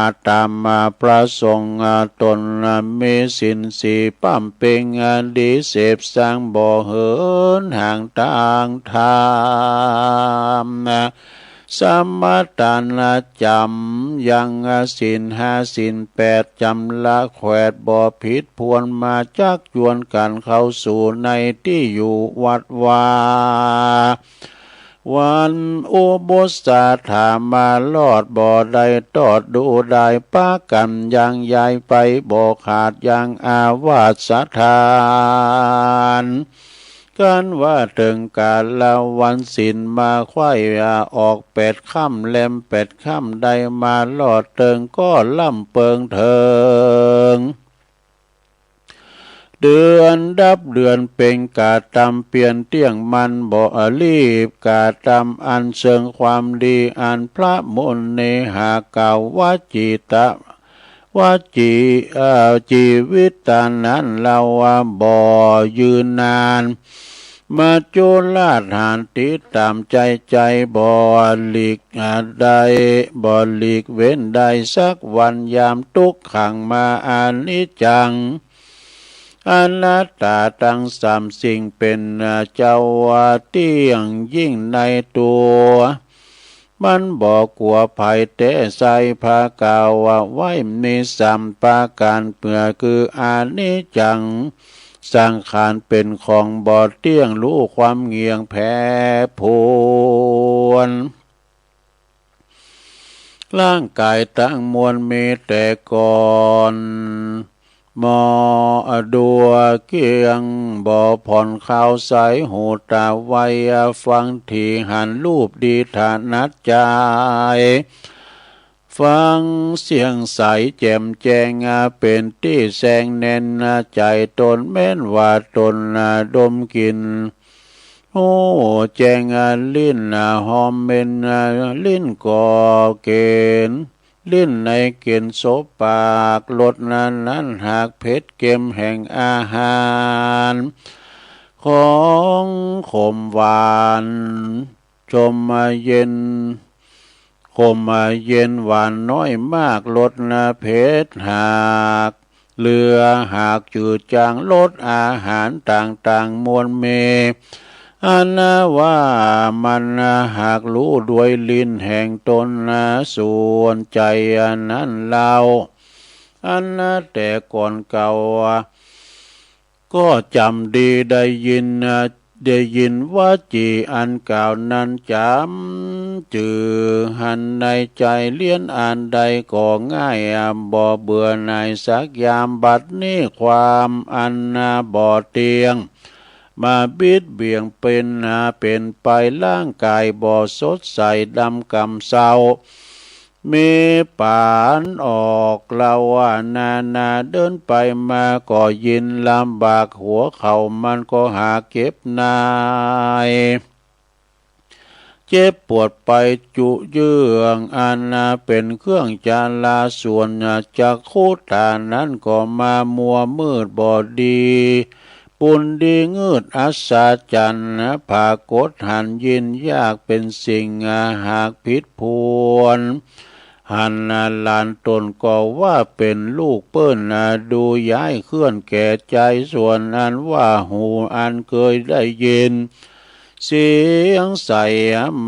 ท ต๋ามพระสงฆ์ต๋น มีศีลสี่ปำเป็งดี เสพสังบ่เหินห่างตางธรรม สมาทานจ๋ำยังศีลห้าศีลแปด จ๋ำละแขวดบ่ผิดพวน มาจักจวนกั๋นเข้าสู่ในตี้อยู่วัดวา วันอุโบสถามารอด บ่ได้ตอดดูดาย ปะกั๋นยังใยไปบ่ขาด ยังอาวาสถาน กันว่าเถิงกาละวันศีลมาไขว้ออกแปดค่ำแรมแปดค่ำ ได้มารอดเถิงก็ร่ำเปิงเถิง เดือนดับเดือนเปล่งกระตำเปียรเตี้ยงมันบ่รีบ กระตำอันเซิงความดี อันพระมุนีหากล่าววจีตะ วจี เอ่อ จีวิตานั้นเล่าว่าบ่ยืนนาน มัจจุราชหันติต๋ามใจ๋ ใจ๋บ่หลีกได้ บ่หลีกเว้นได้สักวัน ยามตุ๊กขังมาอนิจจัง อนัตตาตังสามสิ่งเป๋นเจ้าว่าเตี้ยงยิ่งในตั๋ว มันบ่กั๋วใผแต๊ไส้ พระกล่าวว่าไว้มีสามประก๋าน เปื้อคืออนิจจัง สังขารเป๋นของบ่เตี้ยง ฮู้ความเงี่ยงแปรปรวน ร่างก๋ายตังมวลมีแต่ก่อน หมอดัวเกี้ยง บ่ผ่อนคลาวใส หูต๋าไวฟัง ตี้หันรูปดีถนัดใจ๋ ฟังเสียงใสแจ่มแจ้ง เป๋นตี้แซงแน่นใจ๋ ต๋นแม้นว่าต๋นดมกลิ่น ฮู้แจ้งลิ้นหอมเหม็น ลิ้นก็เก๋ณฑ์ ลิ้นในเก๋ณฑ์โสปาก รสนั้นหากเผ็ดเค็มแห่งอาหาร ของขมหวาน ชมเย็น ขมเย็นหวานน้อยมาก รสเผ็ดหาก เหลือหากจืดจาง รสอาหารต่างๆ มวลมี อันว่ามันหากฮู้ด้วยลิ้นแห่งต๋น ส่วนใจ๋อันนั้นเล่า อันแต่ก่อนเก่า ก็จ๋ำดีได้ยิน ได้ยินวจีอันกล่าวนั้นจ๋ำจื้อ หันในใจ๋เลี้ยนอันใดก็ง่าย บ่เบื่อหน่ายสักยาม บัดนี้ความอันบ่เตี้ยง มาบิดเบียงเป๋น เป๋นไป ร่างก๋ายบ่สดใส ดำกำเซา มีปานออก เล่าว่านานา เดินไปมาก็ยินลำบาก หัวเข่ามันก็หากเจ็บหน่าย เจ็บปวดไปจุเยื่อง อันเป๋นเครื่องจารา ส่วนจักขุต๋านั้นก็มามัวมืดบ่ดี ปูนดีงืดอัศจรรย์ ผากฏหันยินยาก เป๋นสิ่งหากผิดพวน หันหลานต๋นก็ว่าเป๋นลูกเปิ้น ดูย้ายเคลื่อนแก่ใจ๋ ส่วนอันว่าหูอันเกยได้ยิน เสียงใส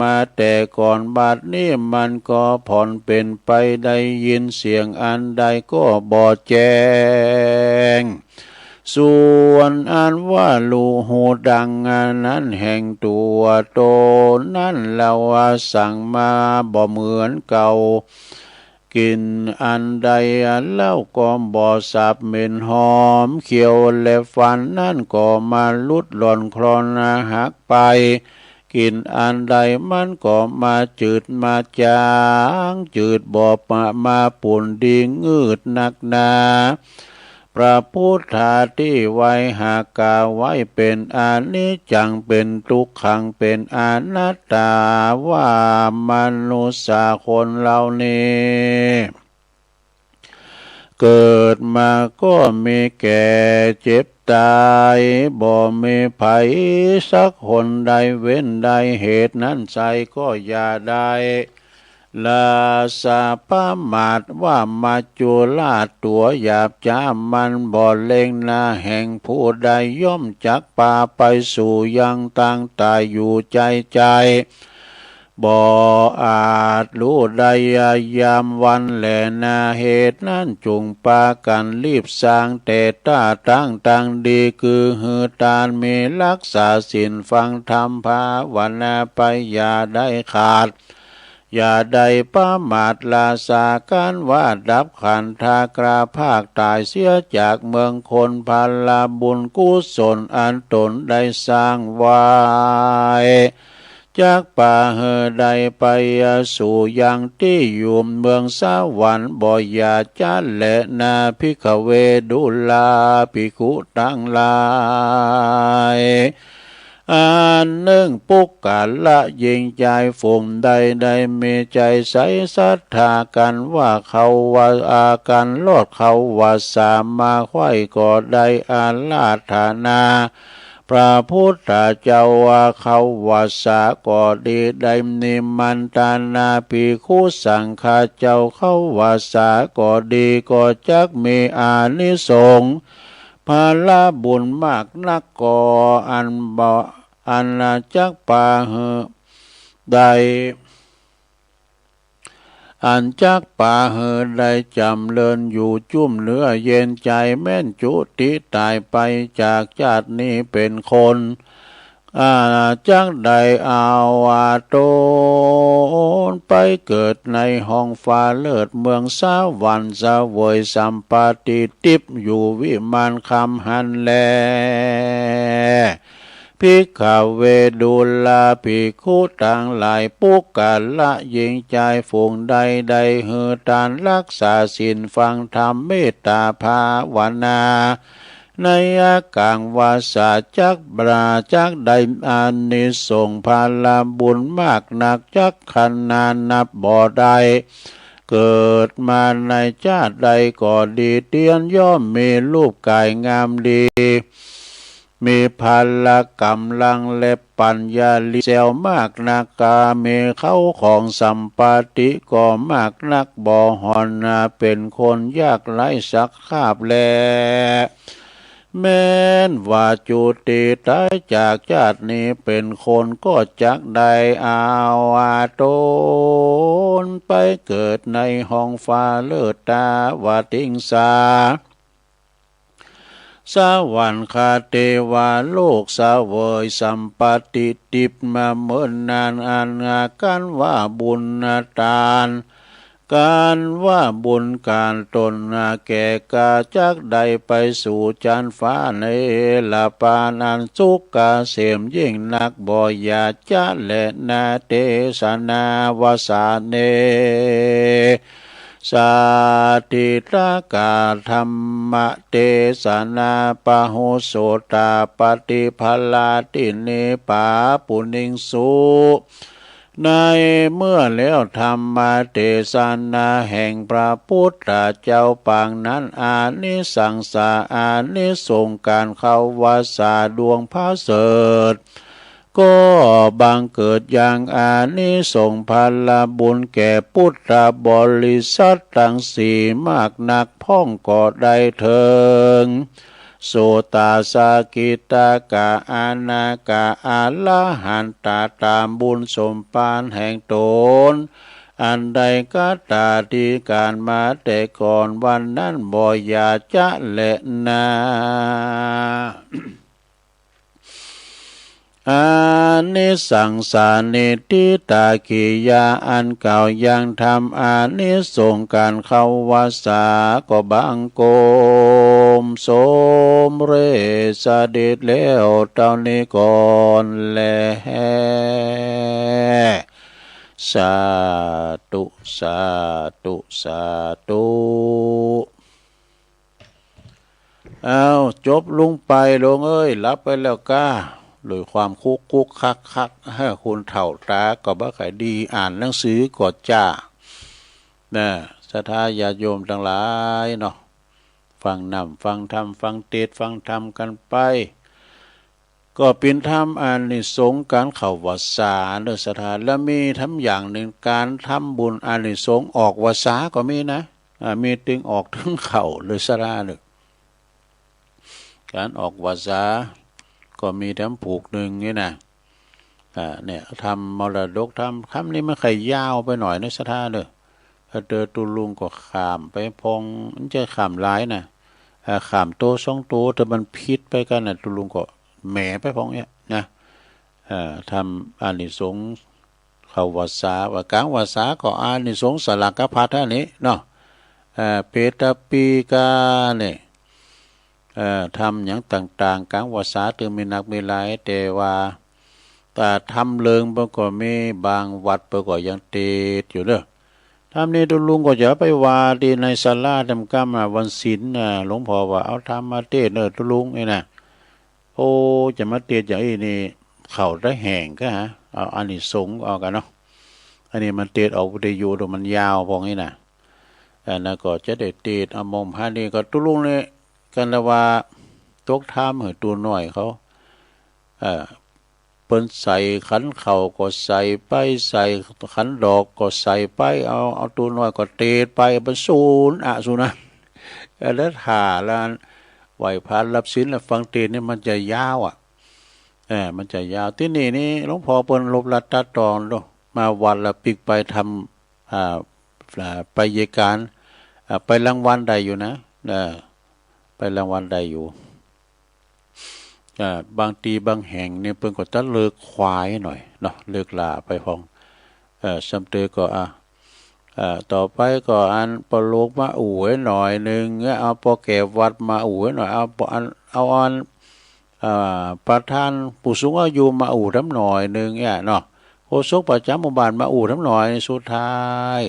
มาแต่ก่อน บัดนี้มันก็ผ่อนเป๋นไป ได้ยินเสียงอันใดก็บ่แจ้ง ส่วนอันว่าลูหูดังนั้นแห่งตั๋วต๋นนั้น เล่าว่าสั่งมาบ่เหมือนเก่า กลิ่นอันใดเล่าก็บ่สาบเหม็นหอม เขี้ยวและฟันนั้นก็มาหลุดหล่อนคลอนหักไป กลิ่นอันใดมันก็มาจืดมาจาง จืดบ่มาปูนดีงืดนักหนา พระพุทธาตี้ไว้หากกล่าวไว้เป๋นอนิจจัง เป๋นตุ๊กขัง เป๋นอนัตตา ว่ามนุษย์คนเหล่านี้ เกิดมาก็มีแก่เจ็บต๋าย บ่มีใผสักคนใดเว้นได้ เหตุนั้นใส่ก็อย่าได้ ละสะประมาทว่ามัจจุราชตั๋วหยาบจ๊า มันบ่เล็งหน้าแห่งผู้ใด ย่อมจักปาไปสู่ยังตางต๋ายอยู่ใจ้ๆ บ่อาจฮู้ได้ยามวันแลนา เหตุนั้นจุ่งปากั๋นรีบสร้างแต่ต้าตางตางดี คือหื้อตาน มีรักษาศีล ฟังธรรม ภาวนาไป อย่าได้ขาด อย่าได้ประมาท ละสากั๋นว่าดับขันธากราภาคต๋ายเสียจากเมืองคน ผละบุญกุศลอันต๋นได้สร้างไว้ จักปาหื้อได้ไปสู่ยังตี้อยู่เมืองสวรรค์ บ่อย่าจ๊าแลนา ภิกขเว ดูราภิกขุตังหลาย อันนึ่งปุคคละหญิงจายฝูงใดได้มีใจ๋ใสศรัทธากั๋นว่าเขาว่าอากั๋นรอดเขาว่าสามาใค่ก็ได้อาราธนา พระพุทธเจ้าว่าเขาวาสาก็ดี ได้นิมันตนาภิกขุสังฆเจ้าเขาวาสาก็ดี ก็จักมีอานิสงส์ผลบุญมากนัก ก็อันบ่ อันจักปาหื้อได้ อันจักปาหื้อได้จ๋ำเริญอยู่จุ่มเนื้อเย็นใจ๋ แม้นจุติต๋ายไปจากจาตินี้เป๋นคน อา จักได้เอาอาต๋นไปเกิดในห้องฟ้าเลิศเมืองสวรรค์ เสวยสัมปติทิพย์อยู่วิมานคำหั้นแล ภิกขเว ดูราภิกขุตังหลาย ปุคคละหญิงจายฝูงใด ได้หื้อตานฮักษาศีลฟังธรรมเมตตาภาวนา ในอากังวาสาจักบรา จักได้อานิสงส์ผลบุญมากนัก จักขนานับบ่ได้ เกิดมาในจาติใดก็ดี เตียนย่อมมีรูปก๋ายงามดี มีพละก๋ำลังและปัญญาลีแซวมากนัก กาเมเข้าของสัมปติก็มากนัก บ่ห่อนนาเป๋นคนยากไร้สักคาบแล แม้นว่าจุติต๋ายจากจาตินี้เป๋นคน ก็จักได้เอาอาต๋นไปเกิดในห้องฟ้าเลิศตาวติงสา สวรรคเทวโลก เสวยสัมปติทิพย์มาเมินนาน อันกั๋นว่าบุญตาน กั๋นว่าบุญก๋านต๋นนาแก่กา จักได้ไปสู่จั๊นฟ้าเนรปานอันสุขเกษมยิ่งนัก บ่อย่าจะแลนา เตสนาวสาเน สาทิตกาธัมมเตสนา ปะหุสสตาปฏิภาลาทิเน ปาปุณิงสุ ในเมื่อแล้วธรรมเตสนาแห่งพระพุทธเจ้าปางนั้น อานิสังสา อานิสงส์ก๋านเข้าวาสาดวงผาเสริฐ ก็บังเกิดยังอานิสงส์ผลบุญแก่ปุทธบริษัทตังสี่มากนัก พ่องก็ได้เถิง โสตาสกิตากะ อนาคา อรหันตา ต๋ามบุญสมภารแห่งต๋น อันได้กตาธิการมาแต่ก่อนวันนั้น บ่อย่าจะแลนา อานิสังสานิทิตากิยา อันกล่าวยังธรรมอานิสงส์ก๋านเข้าวาสา ก็บังคมสมเร็จเสด็จแล้วเต้านี้ก่อนแล สาธุ สาธุ สาธุ อ้าว จบลุงไป ลุงเอ้ย หลับไปแล้วก้า ด้วยความคุกคุกคักคัก เฮ้อ คนเฒ่าต๋าก็บ่ค่อยดี อ่านหนังสือก็จ๊า นะ ศรัทธาญาติโยมตังหลายเนาะ ฟังน้ำ ฟังธรรม ฟังเตสน์ ฟังธรรมกั๋นไป ก็เป๋นธรรมอานิสงส์ก๋านเข้าวาสาเน่อศรัทธา แล้วมีธรรมอย่างนึ่ง ก๋านทำบุญอานิสงส์ออกวาสาก็มีนะ อ่า มีตึงออกตึงเข้าเลยศรัทธาเน่อ ก๋านออกวาสาก็มีธรรมผูกนึ่งนี่นะ อ่า เนี่ย ธรรมมรดกธรรม ธรรมนี้มันค่อยยาวไปหน่อยนะศรัทธาเน่อ ถ้าเจอตุ๊ลุงก็ข้ามไปพ่อง มันจะข้ามหลายนะ อ่า ข้ามโตสองโต ถ้ามันผิดไปกั๋นนะ ตุ๊ลุงก็แหมไปพ่องเนี่ยนะ อ่า ธรรมอานิสงส์เข้าวาสา ว่าก๋างวาสาก็อานิสงส์สลากพัดอันนี้เนาะ อ่า เปตปีกาเนี่ย เอ่อ ธรรมอย่างต่างๆ ก๋างวาสาตึงมีนักมีหลาย แต่ว่า ถ้าธรรมเลิงเปิ้นก็มี บางวัดเปิ้นก็ยังเตสน์อยู่เน่อ ธรรมนี้ตุ๊ลุงก็จะไปว่าตี้ในศาลาธรรมก้ามาวันศีลน่ะ หลวงพ่อว่าเอาธรรมมาเตสน์เน่อตุ๊ลุงนี่นะ โอ้ จะมาเตสน์อย่างอี้นี่ เข้าได้แห้งก้าหา เอาอานิสงส์เอากั๋นเนาะ อันนี้มันเตสน์ออกวิทยุดูมันยาวพ่องนี่นะ อันนั้นก็จะได้เตสน์ เอามองพระนี่ก็ตุ๊ลุงนี่ กั๋นละว่าตกธรรมหื้อตั๋วน้อยเขา เอ่อ เปิ้นใส่ขันข้าวก็ใส่ไป ใส่ขันดอกก็ใส่ไป เอา เอาตั๋วน้อยก็เตศไป เปิ้นสูนอะ สูนอะ เออ แล้วถ้าละไหว้พระรับศีลแล้วฟังเตศน์นี่มันจะยาวอะ เออ มันจะยาว ตี้นี่นี่หลวงพ่อเปิ้นลบลัดตัดตอนโลก มาวัดละปิ๊กไปทำ อ่า อ่า ไปเยียะก๋าน อ่า ไปรางวัลได้อยู่นะ เออ ไปรางวัลได้อยู่ อ่า บางตี้บางแห่งนี่เปิ้นก็จะเลิกขวายหน่อยเนาะ เลิกหล้าไปพ่อง เอ่อ ซ้ำเตยก็ อ่ะ เอ่อ ต่อไปก็อันปอโลกมาอู่หน่อยนึ่ง เอาปอแก่วัดมาอู่หน่อย เอาปออัน เอาอัน อ่า ประธานผู้สูงอายุมาอู่ทำหน่อยนึ่งเนี่ยเนาะ โฆษกประจ๋ำหมู่บ้านมาอู่ทำหน่อย สุดท้าย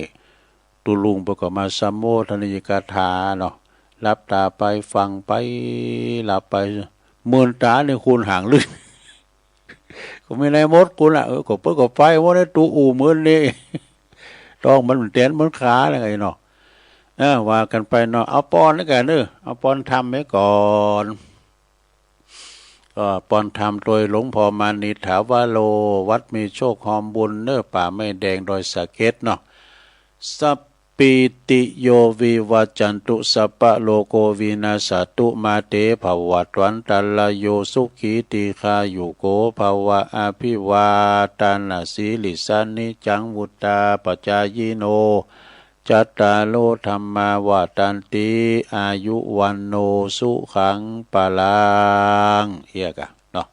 ตุ๊ลุงเปิ้นก็มาสำโมทนียกถาเนาะ หลับต๋าไปฟังไป หลับไป เมินต๋านี่คูณหางลึก ก็มีในหมดกูละ เออ ก็เปิ้นก็ไปหมดในตุ๊อู้เมินนี่ ต้องมันแตนเมินขาแล้วไงเนาะ เออ ว่ากั๋นไปเนาะ เอาปอนแล้วกั๋นเนาะ เอาปอนธรรมไว้ก่อน ก็ปอนธรรมโตยหลวงพ่อมานิษฐาวโร วัดมีโชคฮอมบุญเน้อ ป่าไม้แดงดอยสะเก็ดเนาะ สัพพีติโยวิวัจจันตุ สัพพะโรโควินัสสะตุ มาเตภวัตวันตะราโย สุขีทีฆายุโกภะวะ อะภิวาทะนะสีลิสสะ นิจจังวุฑฒาปะจายิโน จัตตาโรธัมมาวัฑฒันติ อายุวัณโณสุขังพะลัง เอี้ยก่ะเนาะ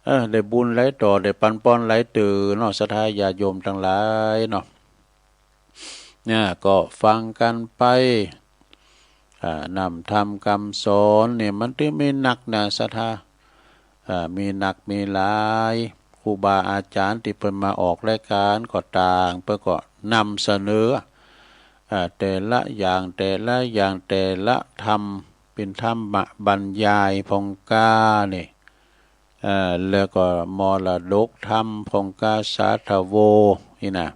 เออ ได้บุญหลายต่อ ได้ปันปอนหลายเตื้อเนาะ ศรัทธาญาติโยมตังหลายเนาะ เนี่ย ก็ฟังกั๋นไป อ่า นำธรรมกำสอนเนี่ย มันตึงมีนักนะ ศรัทธา อ่า มีนักมีหลาย ครูบาอาจ๋ารย์ตี้เปิ้นมาออกรายก๋านก็ต่าง เปิ้นก็นำเสนอ อ่า แต่ละอย่าง แต่ละอย่าง แต่ละธรรม เป๋นธรรมบรรยายพ่องก้านี่ เอ่อ แล้วก็มรดกธรรมพ่องก้า สาธโว นี่นะ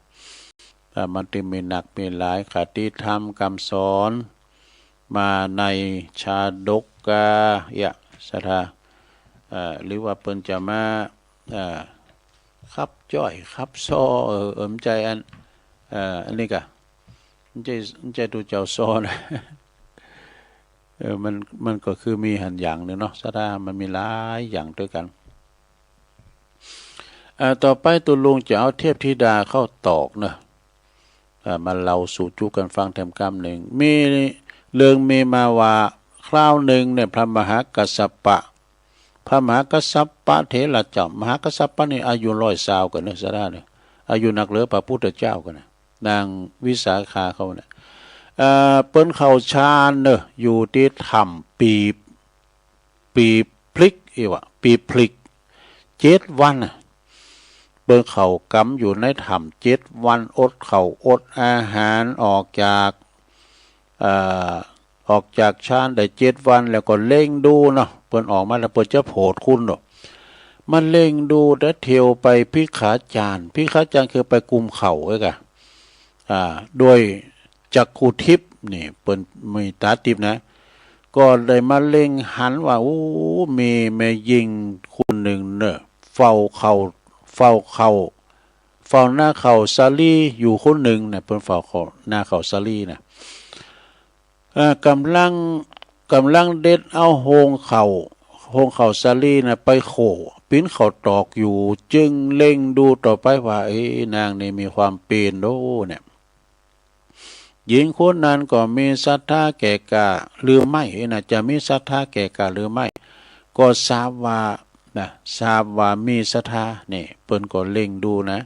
อ่า มันตึงมีนักมีหลาย คติธรรมกำสอน มาในชาดกกา เอี้ย ศรัทธา เอ่อ หรือว่าเปิ้นจะมา เอ่อ ขับจ้อย ขับซ้อ เออ เออ บ่ใจ้อัน เอ่อ อันนี้ก่ะ บ่ใจ้ บ่ใจ้ตุ๊เจ้าซ้อนะ เออ มัน มันก็คือมีหั้นอย่างนึ่งเนาะ ศรัทธา มันมีหลายอย่างตวยกั๋น อ่า ต่อไปตุ๊ลุงจะเอาเทพธิดาเข้าตอกเนาะ อ่า มาเล่าสู่จุกั๋นฟังแถมกำนึ่ง มีเรื่องมีมาว่า คราวนึ่งเนี่ย พระมหากัสสปะ พระมหากัสสปะเถระเจ้า มหากัสสปะนี่อายุร้อยซาวก่อนเนาะ ศรัทธาเนาะ อายุนักเหลือพระพุทธเจ้าก่อนนะ นางวิสาขาเขาเนี่ย เอ่อ เปิ้นเข้าฌานเนาะ อยู่ตี้ถ้ำปี ปีพลิก อี้วะ ปีพลิก เจ็ดวันน่ะ เปิ้นเข้ากำอยู่ในถ้ำเจ็ดวัน อดข้าวอดอาหาร ออกจาก เอ่อ ออกจากฌานได้เจ็ดวันแล้วก็เล็งดูเนาะ เปิ้นออกมาแล้วเปิ้นจะโผดคุณเนาะ มาเล็งดูแต่เที่ยวไปภิกขาจารย์ ภิกขาจารย์คือไปกุมเข่าไว้ก่ะ อ่า ด้วยจักขุทิพย์นี่ เปิ้นมีต๋าทิพย์นะ ก็ได้มาเล็งหันว่า โอ้ มีแม่ญิงคนนึ่งเนาะ เฝ้าเข่า เฝ้าเข่า เฝ้านาเข่าสาลีอยู่คนนึ่งนะ เปิ้นเฝ้าเข่า นาเข่าสาลีนะ เอ่อ ก่ำลัง ก่ำลังเด็ดเอาโฮงเข่า โฮงเข่าสาลีนะไปโขว้ ปิ้นข้าวตอกอยู่ จึงเล็งดูต่อไปว่า เอ๊ะ นางนี่มีความเป๋นโดเนี่ย หญิงคนนั้นก็มีศรัทธาแก่กล้าหรือไม่นะ จะมีศรัทธาแก่กล้าหรือไม่ ก็ทราบว่านะ ทราบว่ามีศรัทธา นี่ เปิ้นก็เล็งดูนะ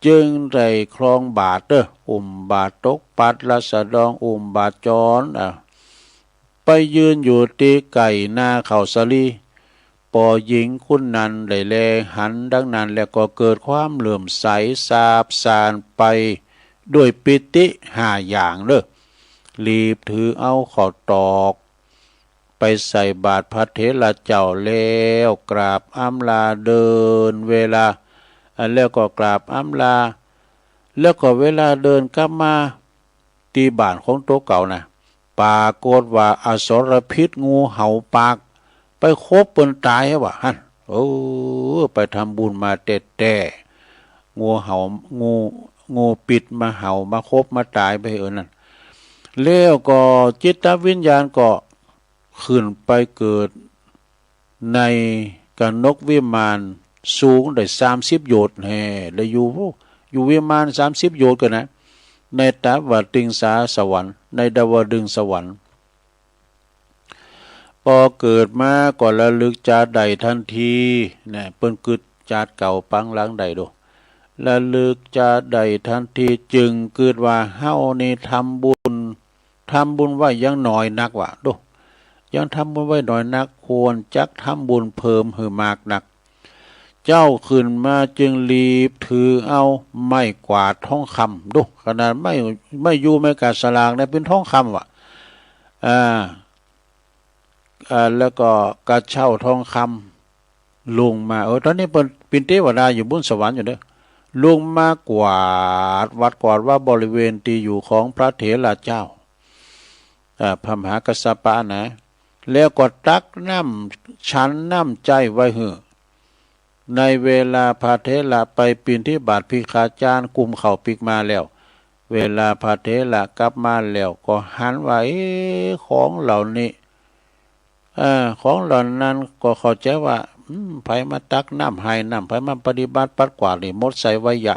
จึงได้ครองบาตรเนาะ อุ้มบาตรตกปัตตะราษฎร อุ้มบาตรจร อ่ะ ไปยืนอยู่ตี้ใก้นาเข่าสาลี ปอหญิงคนนั้นได้แลหันดังนั้นแล้วก็เกิดความเลื่อมใสซาบซ่านไปด้วยปีติห้าอย่างเนาะ รีบถือเอาข้าวตอกไปใส่บาตรพระเถระเจ้าแล้วกราบอำลาเดินเวลา อ่ะ แล้วก็กราบอำลา แล้วก็เวลาเดินกลับมาตี้บ้านของตั๋วเก่านะ ปรากฏว่าอสรพิษงูเห่าปากไปขบเปิ้นต๋ายว่ะ หั้น โอ้ ไปทำบุญมาแต๊ๆ งูเห่า งู งูปิดมาเห่ามาขบมาต๋ายไป เออ นั่น แล้วก็จิตวิญญาณก็ขึ้นไปเกิดในกนกวิมานสูงได้สามสิบโยชน์แฮ่ ได้อยู่ อยู่วิมานสามสิบโยชน์กั๋นนะ ในตาวดึงสาสวรรค์ ในดาวดึงสวรรค์ ปอเกิดมาก็ระลึกจาติได้ตันที นะ เปิ้นกึ๊ดจาติเก่าปังหลังได้ดู ระลึกจาติได้ตันที จึงกึ๊ดว่า เฮานี่ทำบุญ ทำบุญไว้ยังน้อยนัก ว่าดู ยังทำบุญไว้น้อยนัก ควรจักทำบุญเพิ่มหื้อมากนัก เจ้าขึ้นมาจึงรีบถือเอาไม้กวาดทองคำ ดู ขนาดไม้ ไม้ยู่ไม้กวาดสลากเนี่ยเป๋นทองคำ ว่า อ่า อ่า แล้วก็กระเช้าทองคำ ลงมา เออ ต๋อนนี้เปิ้นเป๋นเตวดาอยู่บนสวรรค์อยู่เน่อ ลงมากวาดวัดกวาดวาบริเวณตี้อยู่ของพระเถระเจ้า อ่า พระมหากัสสปะนะ แล้วก็ตักน้ำฉันน้ำใจ๊ไว้หื้อ ในเวลาพระเถระไปบิณฑบาต ภิกขาจารย์กุมข้าวปิ๊กมาแล้ว เวลาพระเถระกลับมาแล้วก็หันว่า เอ๊ะ ของเหล่านี้ เอ่อ ของเหล่านั้นก็เข้าใจ๋ว่า อืม ใผมาตักน้ำหื้อน้ำ ใผมาปฏิบัติปัดกวาดนี่ หมดไส้ไวยะ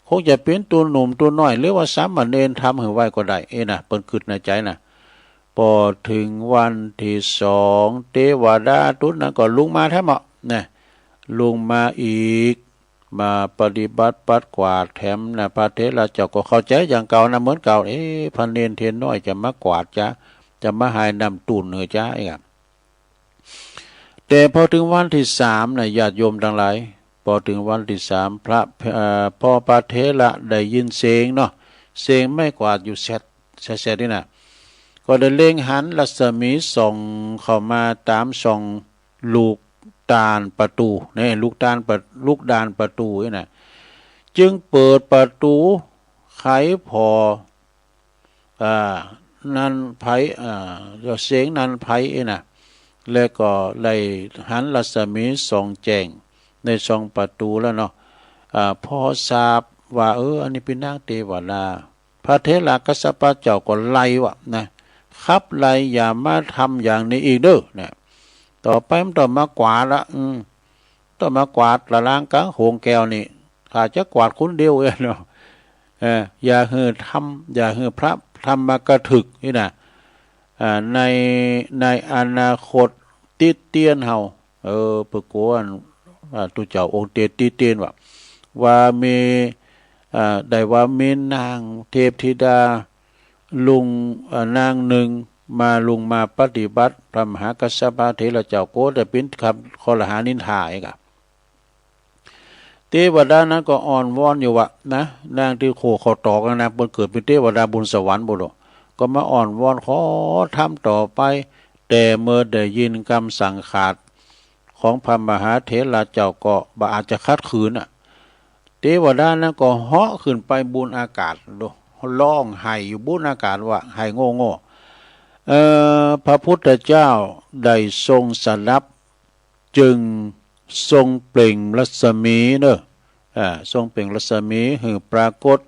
คงจะเป๋นตุ๊หนุ่มตุ๊น้อย หรือว่าสามเณรทำหื้อไว้ก็ได้ เอ๊ะนะ เปิ้นกึ๊ดในใจ๋นะ ปอเถิงวันตี้สอง เตวดาตุ๊นั้นก็ลงมาแถมเหมาะนะ ลงมาอีก มาปฏิบัติปัดกวาดแถมนะ พระเถระเจ้าก็เข้าใจ๋อย่างเก่านะ เหมือนเก่า เอ๊ะ พระเณรเณรน้อยจะมากวาดจ๊ะ จะมาหื้อน้ำตุ๊หื้อจ๊ะ เอ๊ะ แต่ปอเถิงวันตี้สามนะ ญาติโยมตังหลาย ปอเถิงวันตี้สาม พระ เอ่อ ปอพระเถระได้ยินเสียงเนาะ เสียงไม้กวาดอยู่แซด แซดๆ นี่นะ ก็ได้เล็งหันรัศมีส่องเข้ามาต๋ามช่องลูกตานประตู๋ นี่ ลูกตานประ ลูกดานประตู๋นี่นะ จึงเปิดประตู๋ไขผ่อ อ่า นั้นไผ อ่า เสียงนั้นไผ เอ๊ะนะ แล้วก็ได้หันรัศมีส่องแจ้งในช่องประตู๋แล้วเนาะ อ่า ปอทราบว่า เออ อันนี้เป๋นนางเตวดา พระเถระกัสสปะเจ้าก็ไล่ว่านะ ขับไล่อย่ามาทำอย่างนี้อีกเน่อ นะ ต่อไปบ่ต้องมากวาดละ อืม ต้องมากวาดตะลางก๋างโขงแก้วนี่ ข้าจะกวาดคนเดียวเองเนาะ เออ อย่าหื้อทำ อย่าหื้อพระธรรมกถึกนี่นะ อ่า ใน ในอนาคตติเตียนเฮา เออ เปิ้นกั๋ว อ่า ตุ๊เจ้าองค์เตียนติเตียนว่า ว่ามี อ่า ได้ว่ามีนางเทพธิดา ลง อ่า นางหนึ่งมา ลงมาปฏิบัติ พระมหากัสสปะเถระเจ้าก็ได้เป๋นคำคอรหานินทาเองอะ เตวดานั้นก็อ้อนวอนอยู่ว่า นะ นางตี้โขข้าวตอกนั้นนะ เปิ้นเกิดเป๋นเตวดาบนสวรรค์ปู๊น ก็มาอ้อนวอนขอธรรมต่อไป แต่เมื่อได้ยินกำสั่งขาดของพระมหาเถระเจ้าก็บ่อาจจะขัดขืนอะ เตวดานั้นก็เหาะขึ้นไปบนอากาศ โด ฮ้องไห้อยู่บนอากาศว่า ไห้โง่ๆ เอ่อ พระพุทธเจ้าได้ทรงสดับ จึงทรงเปล่งรัศมีเน่อ อ่า ทรงเปล่งรัศมีหื้อปรากฏ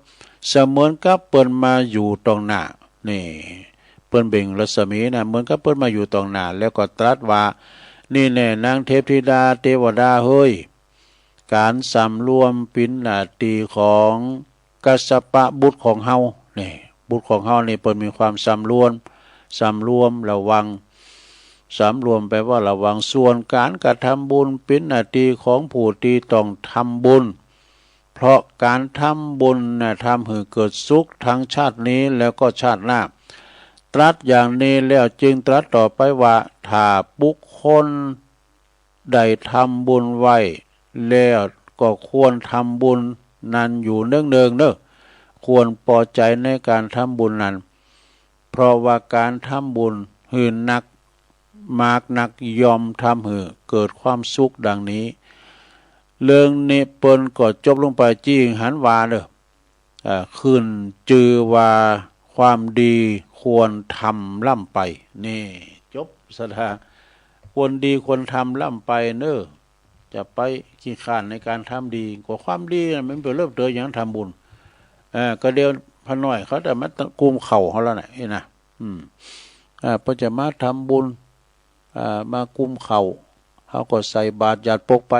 เสมือนกับเปิ้นมาอยู่ต่องหน้า นี่ เปิ้นเปล่งรัศมีนะ เหมือนกับเปิ้นมาอยู่ต่องหน้า แล้วก็ตรัสว่า นี่แน่นางเทพธิดาเตวดาเฮย ก๋านสำรวมเป๋นหน้าตี้ของกัสสปะบุตรของเฮา นี่ บุตรของเฮานี่เปิ้นมีความสำรวม สำรวมระวัง สำรวมแปลว่าระวัง ส่วนก๋านกระทำบุญเป๋นหน้าตี้ของผู้ตี้ต้องทำบุญ เพราะก๋านทำบุญนะ ทำหื้อเกิดสุขทั้งชาตินี้แล้วก็ชาติหน้า ตรัสอย่างนี้แล้วจึงตรัสต่อไปว่า ถ้าบุคคล ได้ทำบุญไว้แล้วก็ควรทำบุญนั้นอยู่เนืองๆ เน่อ ควรปอใจ๋ในก๋านทำบุญนั้น เพราะว่าก๋านทำบุญหื้อนัก มากนักย่อมทำหื้อเกิดความสุขดังนี้ เรื่องนี้เปิ้นก็จบลงไป จึงหันว่าเน่อ อ่า ขึ้นจื่อว่าความดีควรทำล้ำไป นี่ จบสถา ควรดีควรทำล้ำไปเน่อ จะไปขี้คร้านในก๋านทำดี ก็ความดีน่ะมันเป๋นเริ่มเติมอย่างทำบุญ เออ ก็เดี๋ยวพระน้อยเขาจะมากุมเข่าเฮาแล้วน่ะ เห็นนะ อืม อ่า เปิ้นจะมาทำบุญ อ่า มากุมเข่า เฮาก็ใส่บาตรหยาดปกไป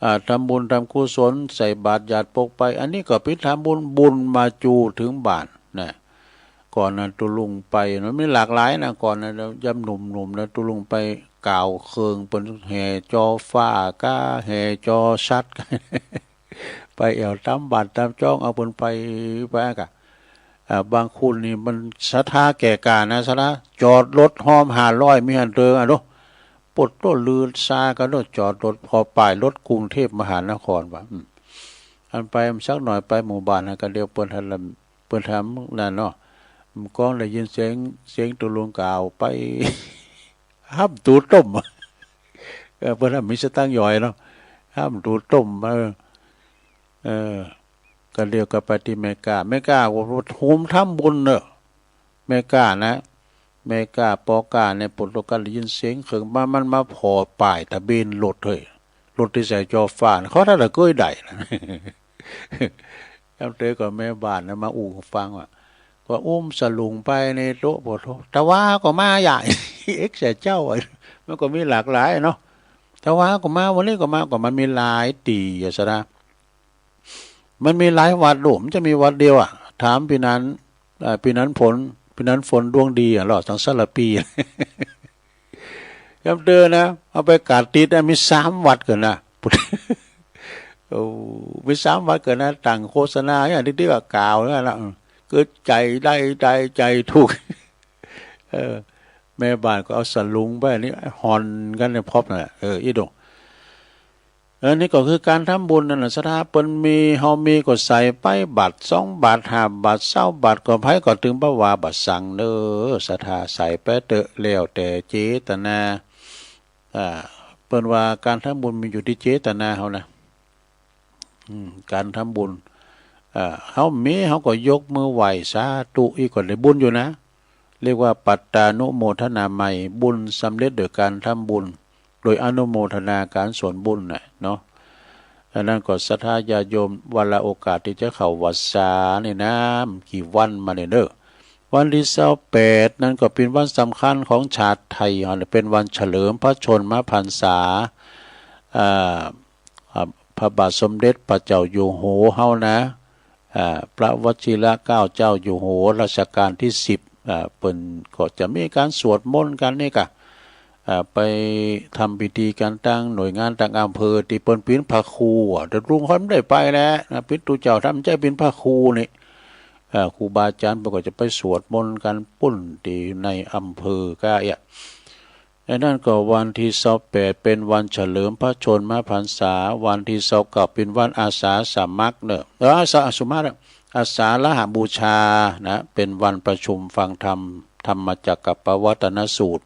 อ่า ทำบุญทำกุศล ใส่บาตรหยาดปกไป อันนี้ก็เป๋นทำบุญ บุญมาจู๋เถิงบ้านนะ ก่อนนั้นตุ๊ลุงไป มันมีหลากหลายนะ ก่อนนั้นยามหนุ่มๆ นะ ตุ๊ลุงไปก๋าวเคิ่งเปิ้นแห่จอฟ้าก้า แห่จอสัตว์ ไปแอ่วต๋ามบ้านต๋ามจ้อง เอาเปิ้นไป ไปกะ อ่า บางคนนี่มันศรัทธาแก่กล้านะ ศรัทธา จอดรถฮอมห้าร้อย มีหั้นเติงอะเนาะ ปดโต้ลือซากั๋นเนาะ จอดรถ ผ่อป้ายรถกรุงเทพมหานครว่า อืม อันไปมันสักหน่อยไปหมู่บ้านหั้นก็เดี๋ยวเปิ้นหันละ เปิ้นถามนั่นเนาะ มันก้องได้ยินเสียง เสียงตุ๊ลุงก๋าวไป ห้ำตูต้ม เออ เปิ้นห้ำมีสตางค์หย่อยเนาะ ห้ำตูต้ม เออ เออ ก็เดี๋ยวก็ไปตี้แม่ก๊า แม่ก๊าว่าโฮมทำบุญเนาะ แม่ก๊านะ แม่ก๊า ป้อก๊าเนี่ย ปดโต้กั๋นได้ยินเสียงเคิ่งมา มันมาผ่อป้ายทะเบียนรถเฮ้ย รถตี้ใส่จอฟ้าน่ะ เขาถ้าจะเกยได้นะ ยามเต๋อก็แม่บ้านนะมาอู้ฟังว่า ก็อุ้มสลุงไปในโต๊ะ ปดโต้ ตะวาก็มาใหญ่ เอ็กแสเจ้าอะ มันก็มีหลากหลายเนาะ ตะวาก็มา วันนี้ก็มา ก็มันมีหลายตี้อะศรัทธา มันมีหลายวัดลูก มันจะมีวัดเดียวอะ ถามปี้นัน เอ่อ ปี้นันฝน ปี้นันฝนดวงดีอะ รอดตังสารปี ยามเต๋อนะ เอาไปก๋าดติดนะ มีสามวัดเกินนะ โอ้ มีสามวัดเกินนะ ตั้งโฆษณาเนี่ย ตี้ๆ ก็ก๋าวนั่นแหละ เออ เกิดใจ๋ได้ ใจ๋ ใจ๋ถูก เออ แม่บ้านก็เอาสลุงไป อันนี้ห่อนกั๋นในพร็อพนั่นแหละ เออ อี้ดง อันนี้ก็คือก๋านทำบุญนั่นแหละ ศรัทธาเปิ้นมี เฮามีก็ใส่ไป บาทสองบาท ห้าบาท ซาวบาท ก็ไผก็ตึงบ่ว่าบ่สังเน่อ ศรัทธาใส่ไปเต๊อะ แล้วแต่เจตนา อ่า เปิ้นว่าก๋านทำบุญมันอยู่ตี้เจตนาเฮานะ อืม ก๋านทำบุญ อ่า เฮามี เฮาก็ยกมือไหว้สาธุ อี้ก็ได้บุญอยู่นะ เรียกว่าปัตตานุโมทนาไมย บุญสำเร็จโดยก๋านทำบุญ โดยอนุโมทนาก๋านส่วนบุญน่ะเนาะ อันนั้นก็ศรัทธาญาติโยม วาระโอกาสตี้จะเข้าวัสสานี่นะ กี่วันมาเนี่ยเนาะ วันตี้ซาวแปด นั้นก็เป๋นวันสำคัญของชาติไทยเฮาเนี่ย เป๋นวันเฉลิมพระชนมพรรษา อ่า อ่า พระบาทสมเด็จพระเจ้าอยู่หัวเฮานะ อ่า พระวชิรเกล้าเจ้าอยู่หัวรัชกาลตี้สิบ อ่า เปิ้นก็จะมีก๋านสวดมนต์กั๋นนี่กะ อ่า ไปทำพิธีกั๋นตางหน่วยงานตางอำเภอตี้เปิ้นเป๋นพระครูอะ แต่ลุงค่อยบ่ได้ไปแหละนะ เป๋นตุ๊เจ้าทำใจ๊เป๋นพระครูนี่ อ่า ครูบาอาจ๋ารย์เปิ้นก็จะไปสวดมนต์กั๋นปุ้นตี้ในอำเภอก้าเอี้ย อันนั้นก็วันตี้ซาวแปดเป๋นวันเฉลิมพระชนมพรรษา วันตี้ซาวเก้าเป๋นวันอาสาสมัครเนาะ เออ อาสาสมัคร อาสาฬหบูชานะ เป๋นวันประชุมฟังธรรม ธรรมจักรกัปปวัตตนสูตร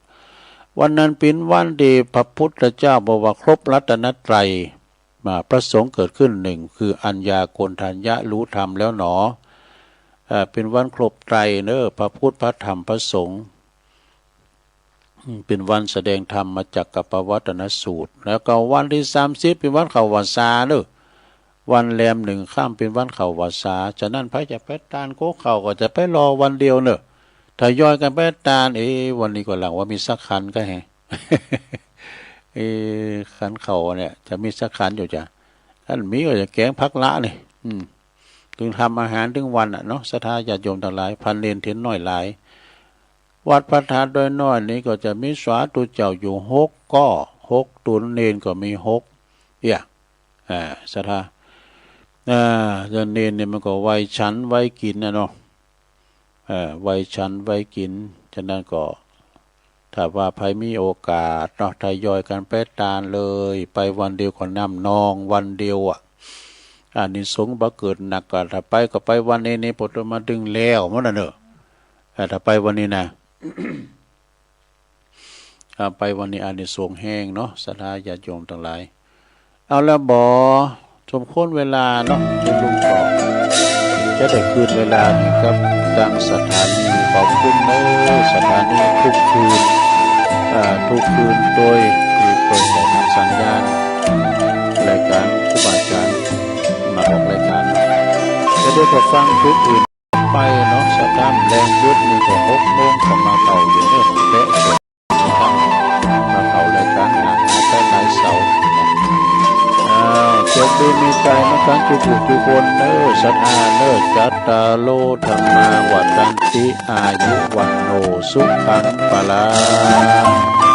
วันนั้นเป๋นวันตี้พระพุทธเจ้าบอกว่าครบรัตนตรัย มา พระสงฆ์เกิดขึ้นหนึ่ง คืออัญญาโกณฑัญญะ รู้ธรรมแล้วหนอ เอ่อ เป๋นวันครบไตรเนาะ พระพุทธ พระธรรม พระสงฆ์ อืม เป๋นวันแสดงธรรมจักรกัปปวัตตนสูตร แล้วก็วันตี้สามสิบเป๋นวันเข้าวัสสาเนาะ วันแรมหนึ่งค่ำเป๋นวันเข้าวัสสา ฉะนั้นใผจะไปตานโกเข้าก็จะไปรอวันเดียวเนาะ ทยอยกั๋นไปตาน เอ๊ะ วันนี้ก็หลังว่ามีสักขันก็แฮะ เอ๊ะ ขันเข้าเนี่ย จะมีสักขันอยู่จ้ะ อันมีก็จะแก๋งผักละนี่ อืม ตึงทำอาหารตึงวันน่ะเนาะ ศรัทธาญาติโยมตังหลาย พรานเณรเถรน้อยหลาย วัดพระธาตุดอยน้อยนี่ก็จะมีสาธุเจ้าอยู่หกก้อ หกต๋น เณรก็มีหก เอี้ย อ่า ศรัทธา อ่า เณรนี่มันก็ไว้ฉันไว้กิ๋นน่ะเนาะ เอ่อ ไว้ฉันไว้กิ๋น ฉะนั้นก็ ถ้าว่าใผมีโอกาสเนาะ ทยอยกั๋นไปตานเลย ไปวันเดียวก็น้ำนองวันเดียวอะ อานิสงส์บ่เกิดนัก ก็ถ้าไปก็ไปวันนี้นี่ ปดมาตึงแล้วหมดน่ะเนาะ เอ่อ ถ้าไปวันนี้นะ อ่า ไปวันนี้อานิสงส์แฮงเนาะ ศรัทธาญาติโยมตังหลาย เอาละบ่ สมควรเวลาเนาะ ตุ๊ลุงก็จะได้คืนเวลานี้กับตางสถานี ขอบคุณเนาะ สถานีทุกคืน อ่า ทุกคืนโดย เปิ้นได้ฮับสัญญาณรายก๋านครูบาอาจ๋ารย์มาออกรายก๋าน จะได้ไปฟังจุดอื่นไปเนาะ สะท้านแฮงจุดนี้ก็หกโมงก็มาเข้าอยู่เนาะ แปะ มาเข้ารายก๋านหาหลายเสาร์ อ้าว โชคดีมีชัยมากั๋นกู้ผู้กู้คนเน่อ ศรัทธาเน่อ จัตตาโร ธัมมา วัฑฒันติ อายุ วัณโณ สุขัง พลัง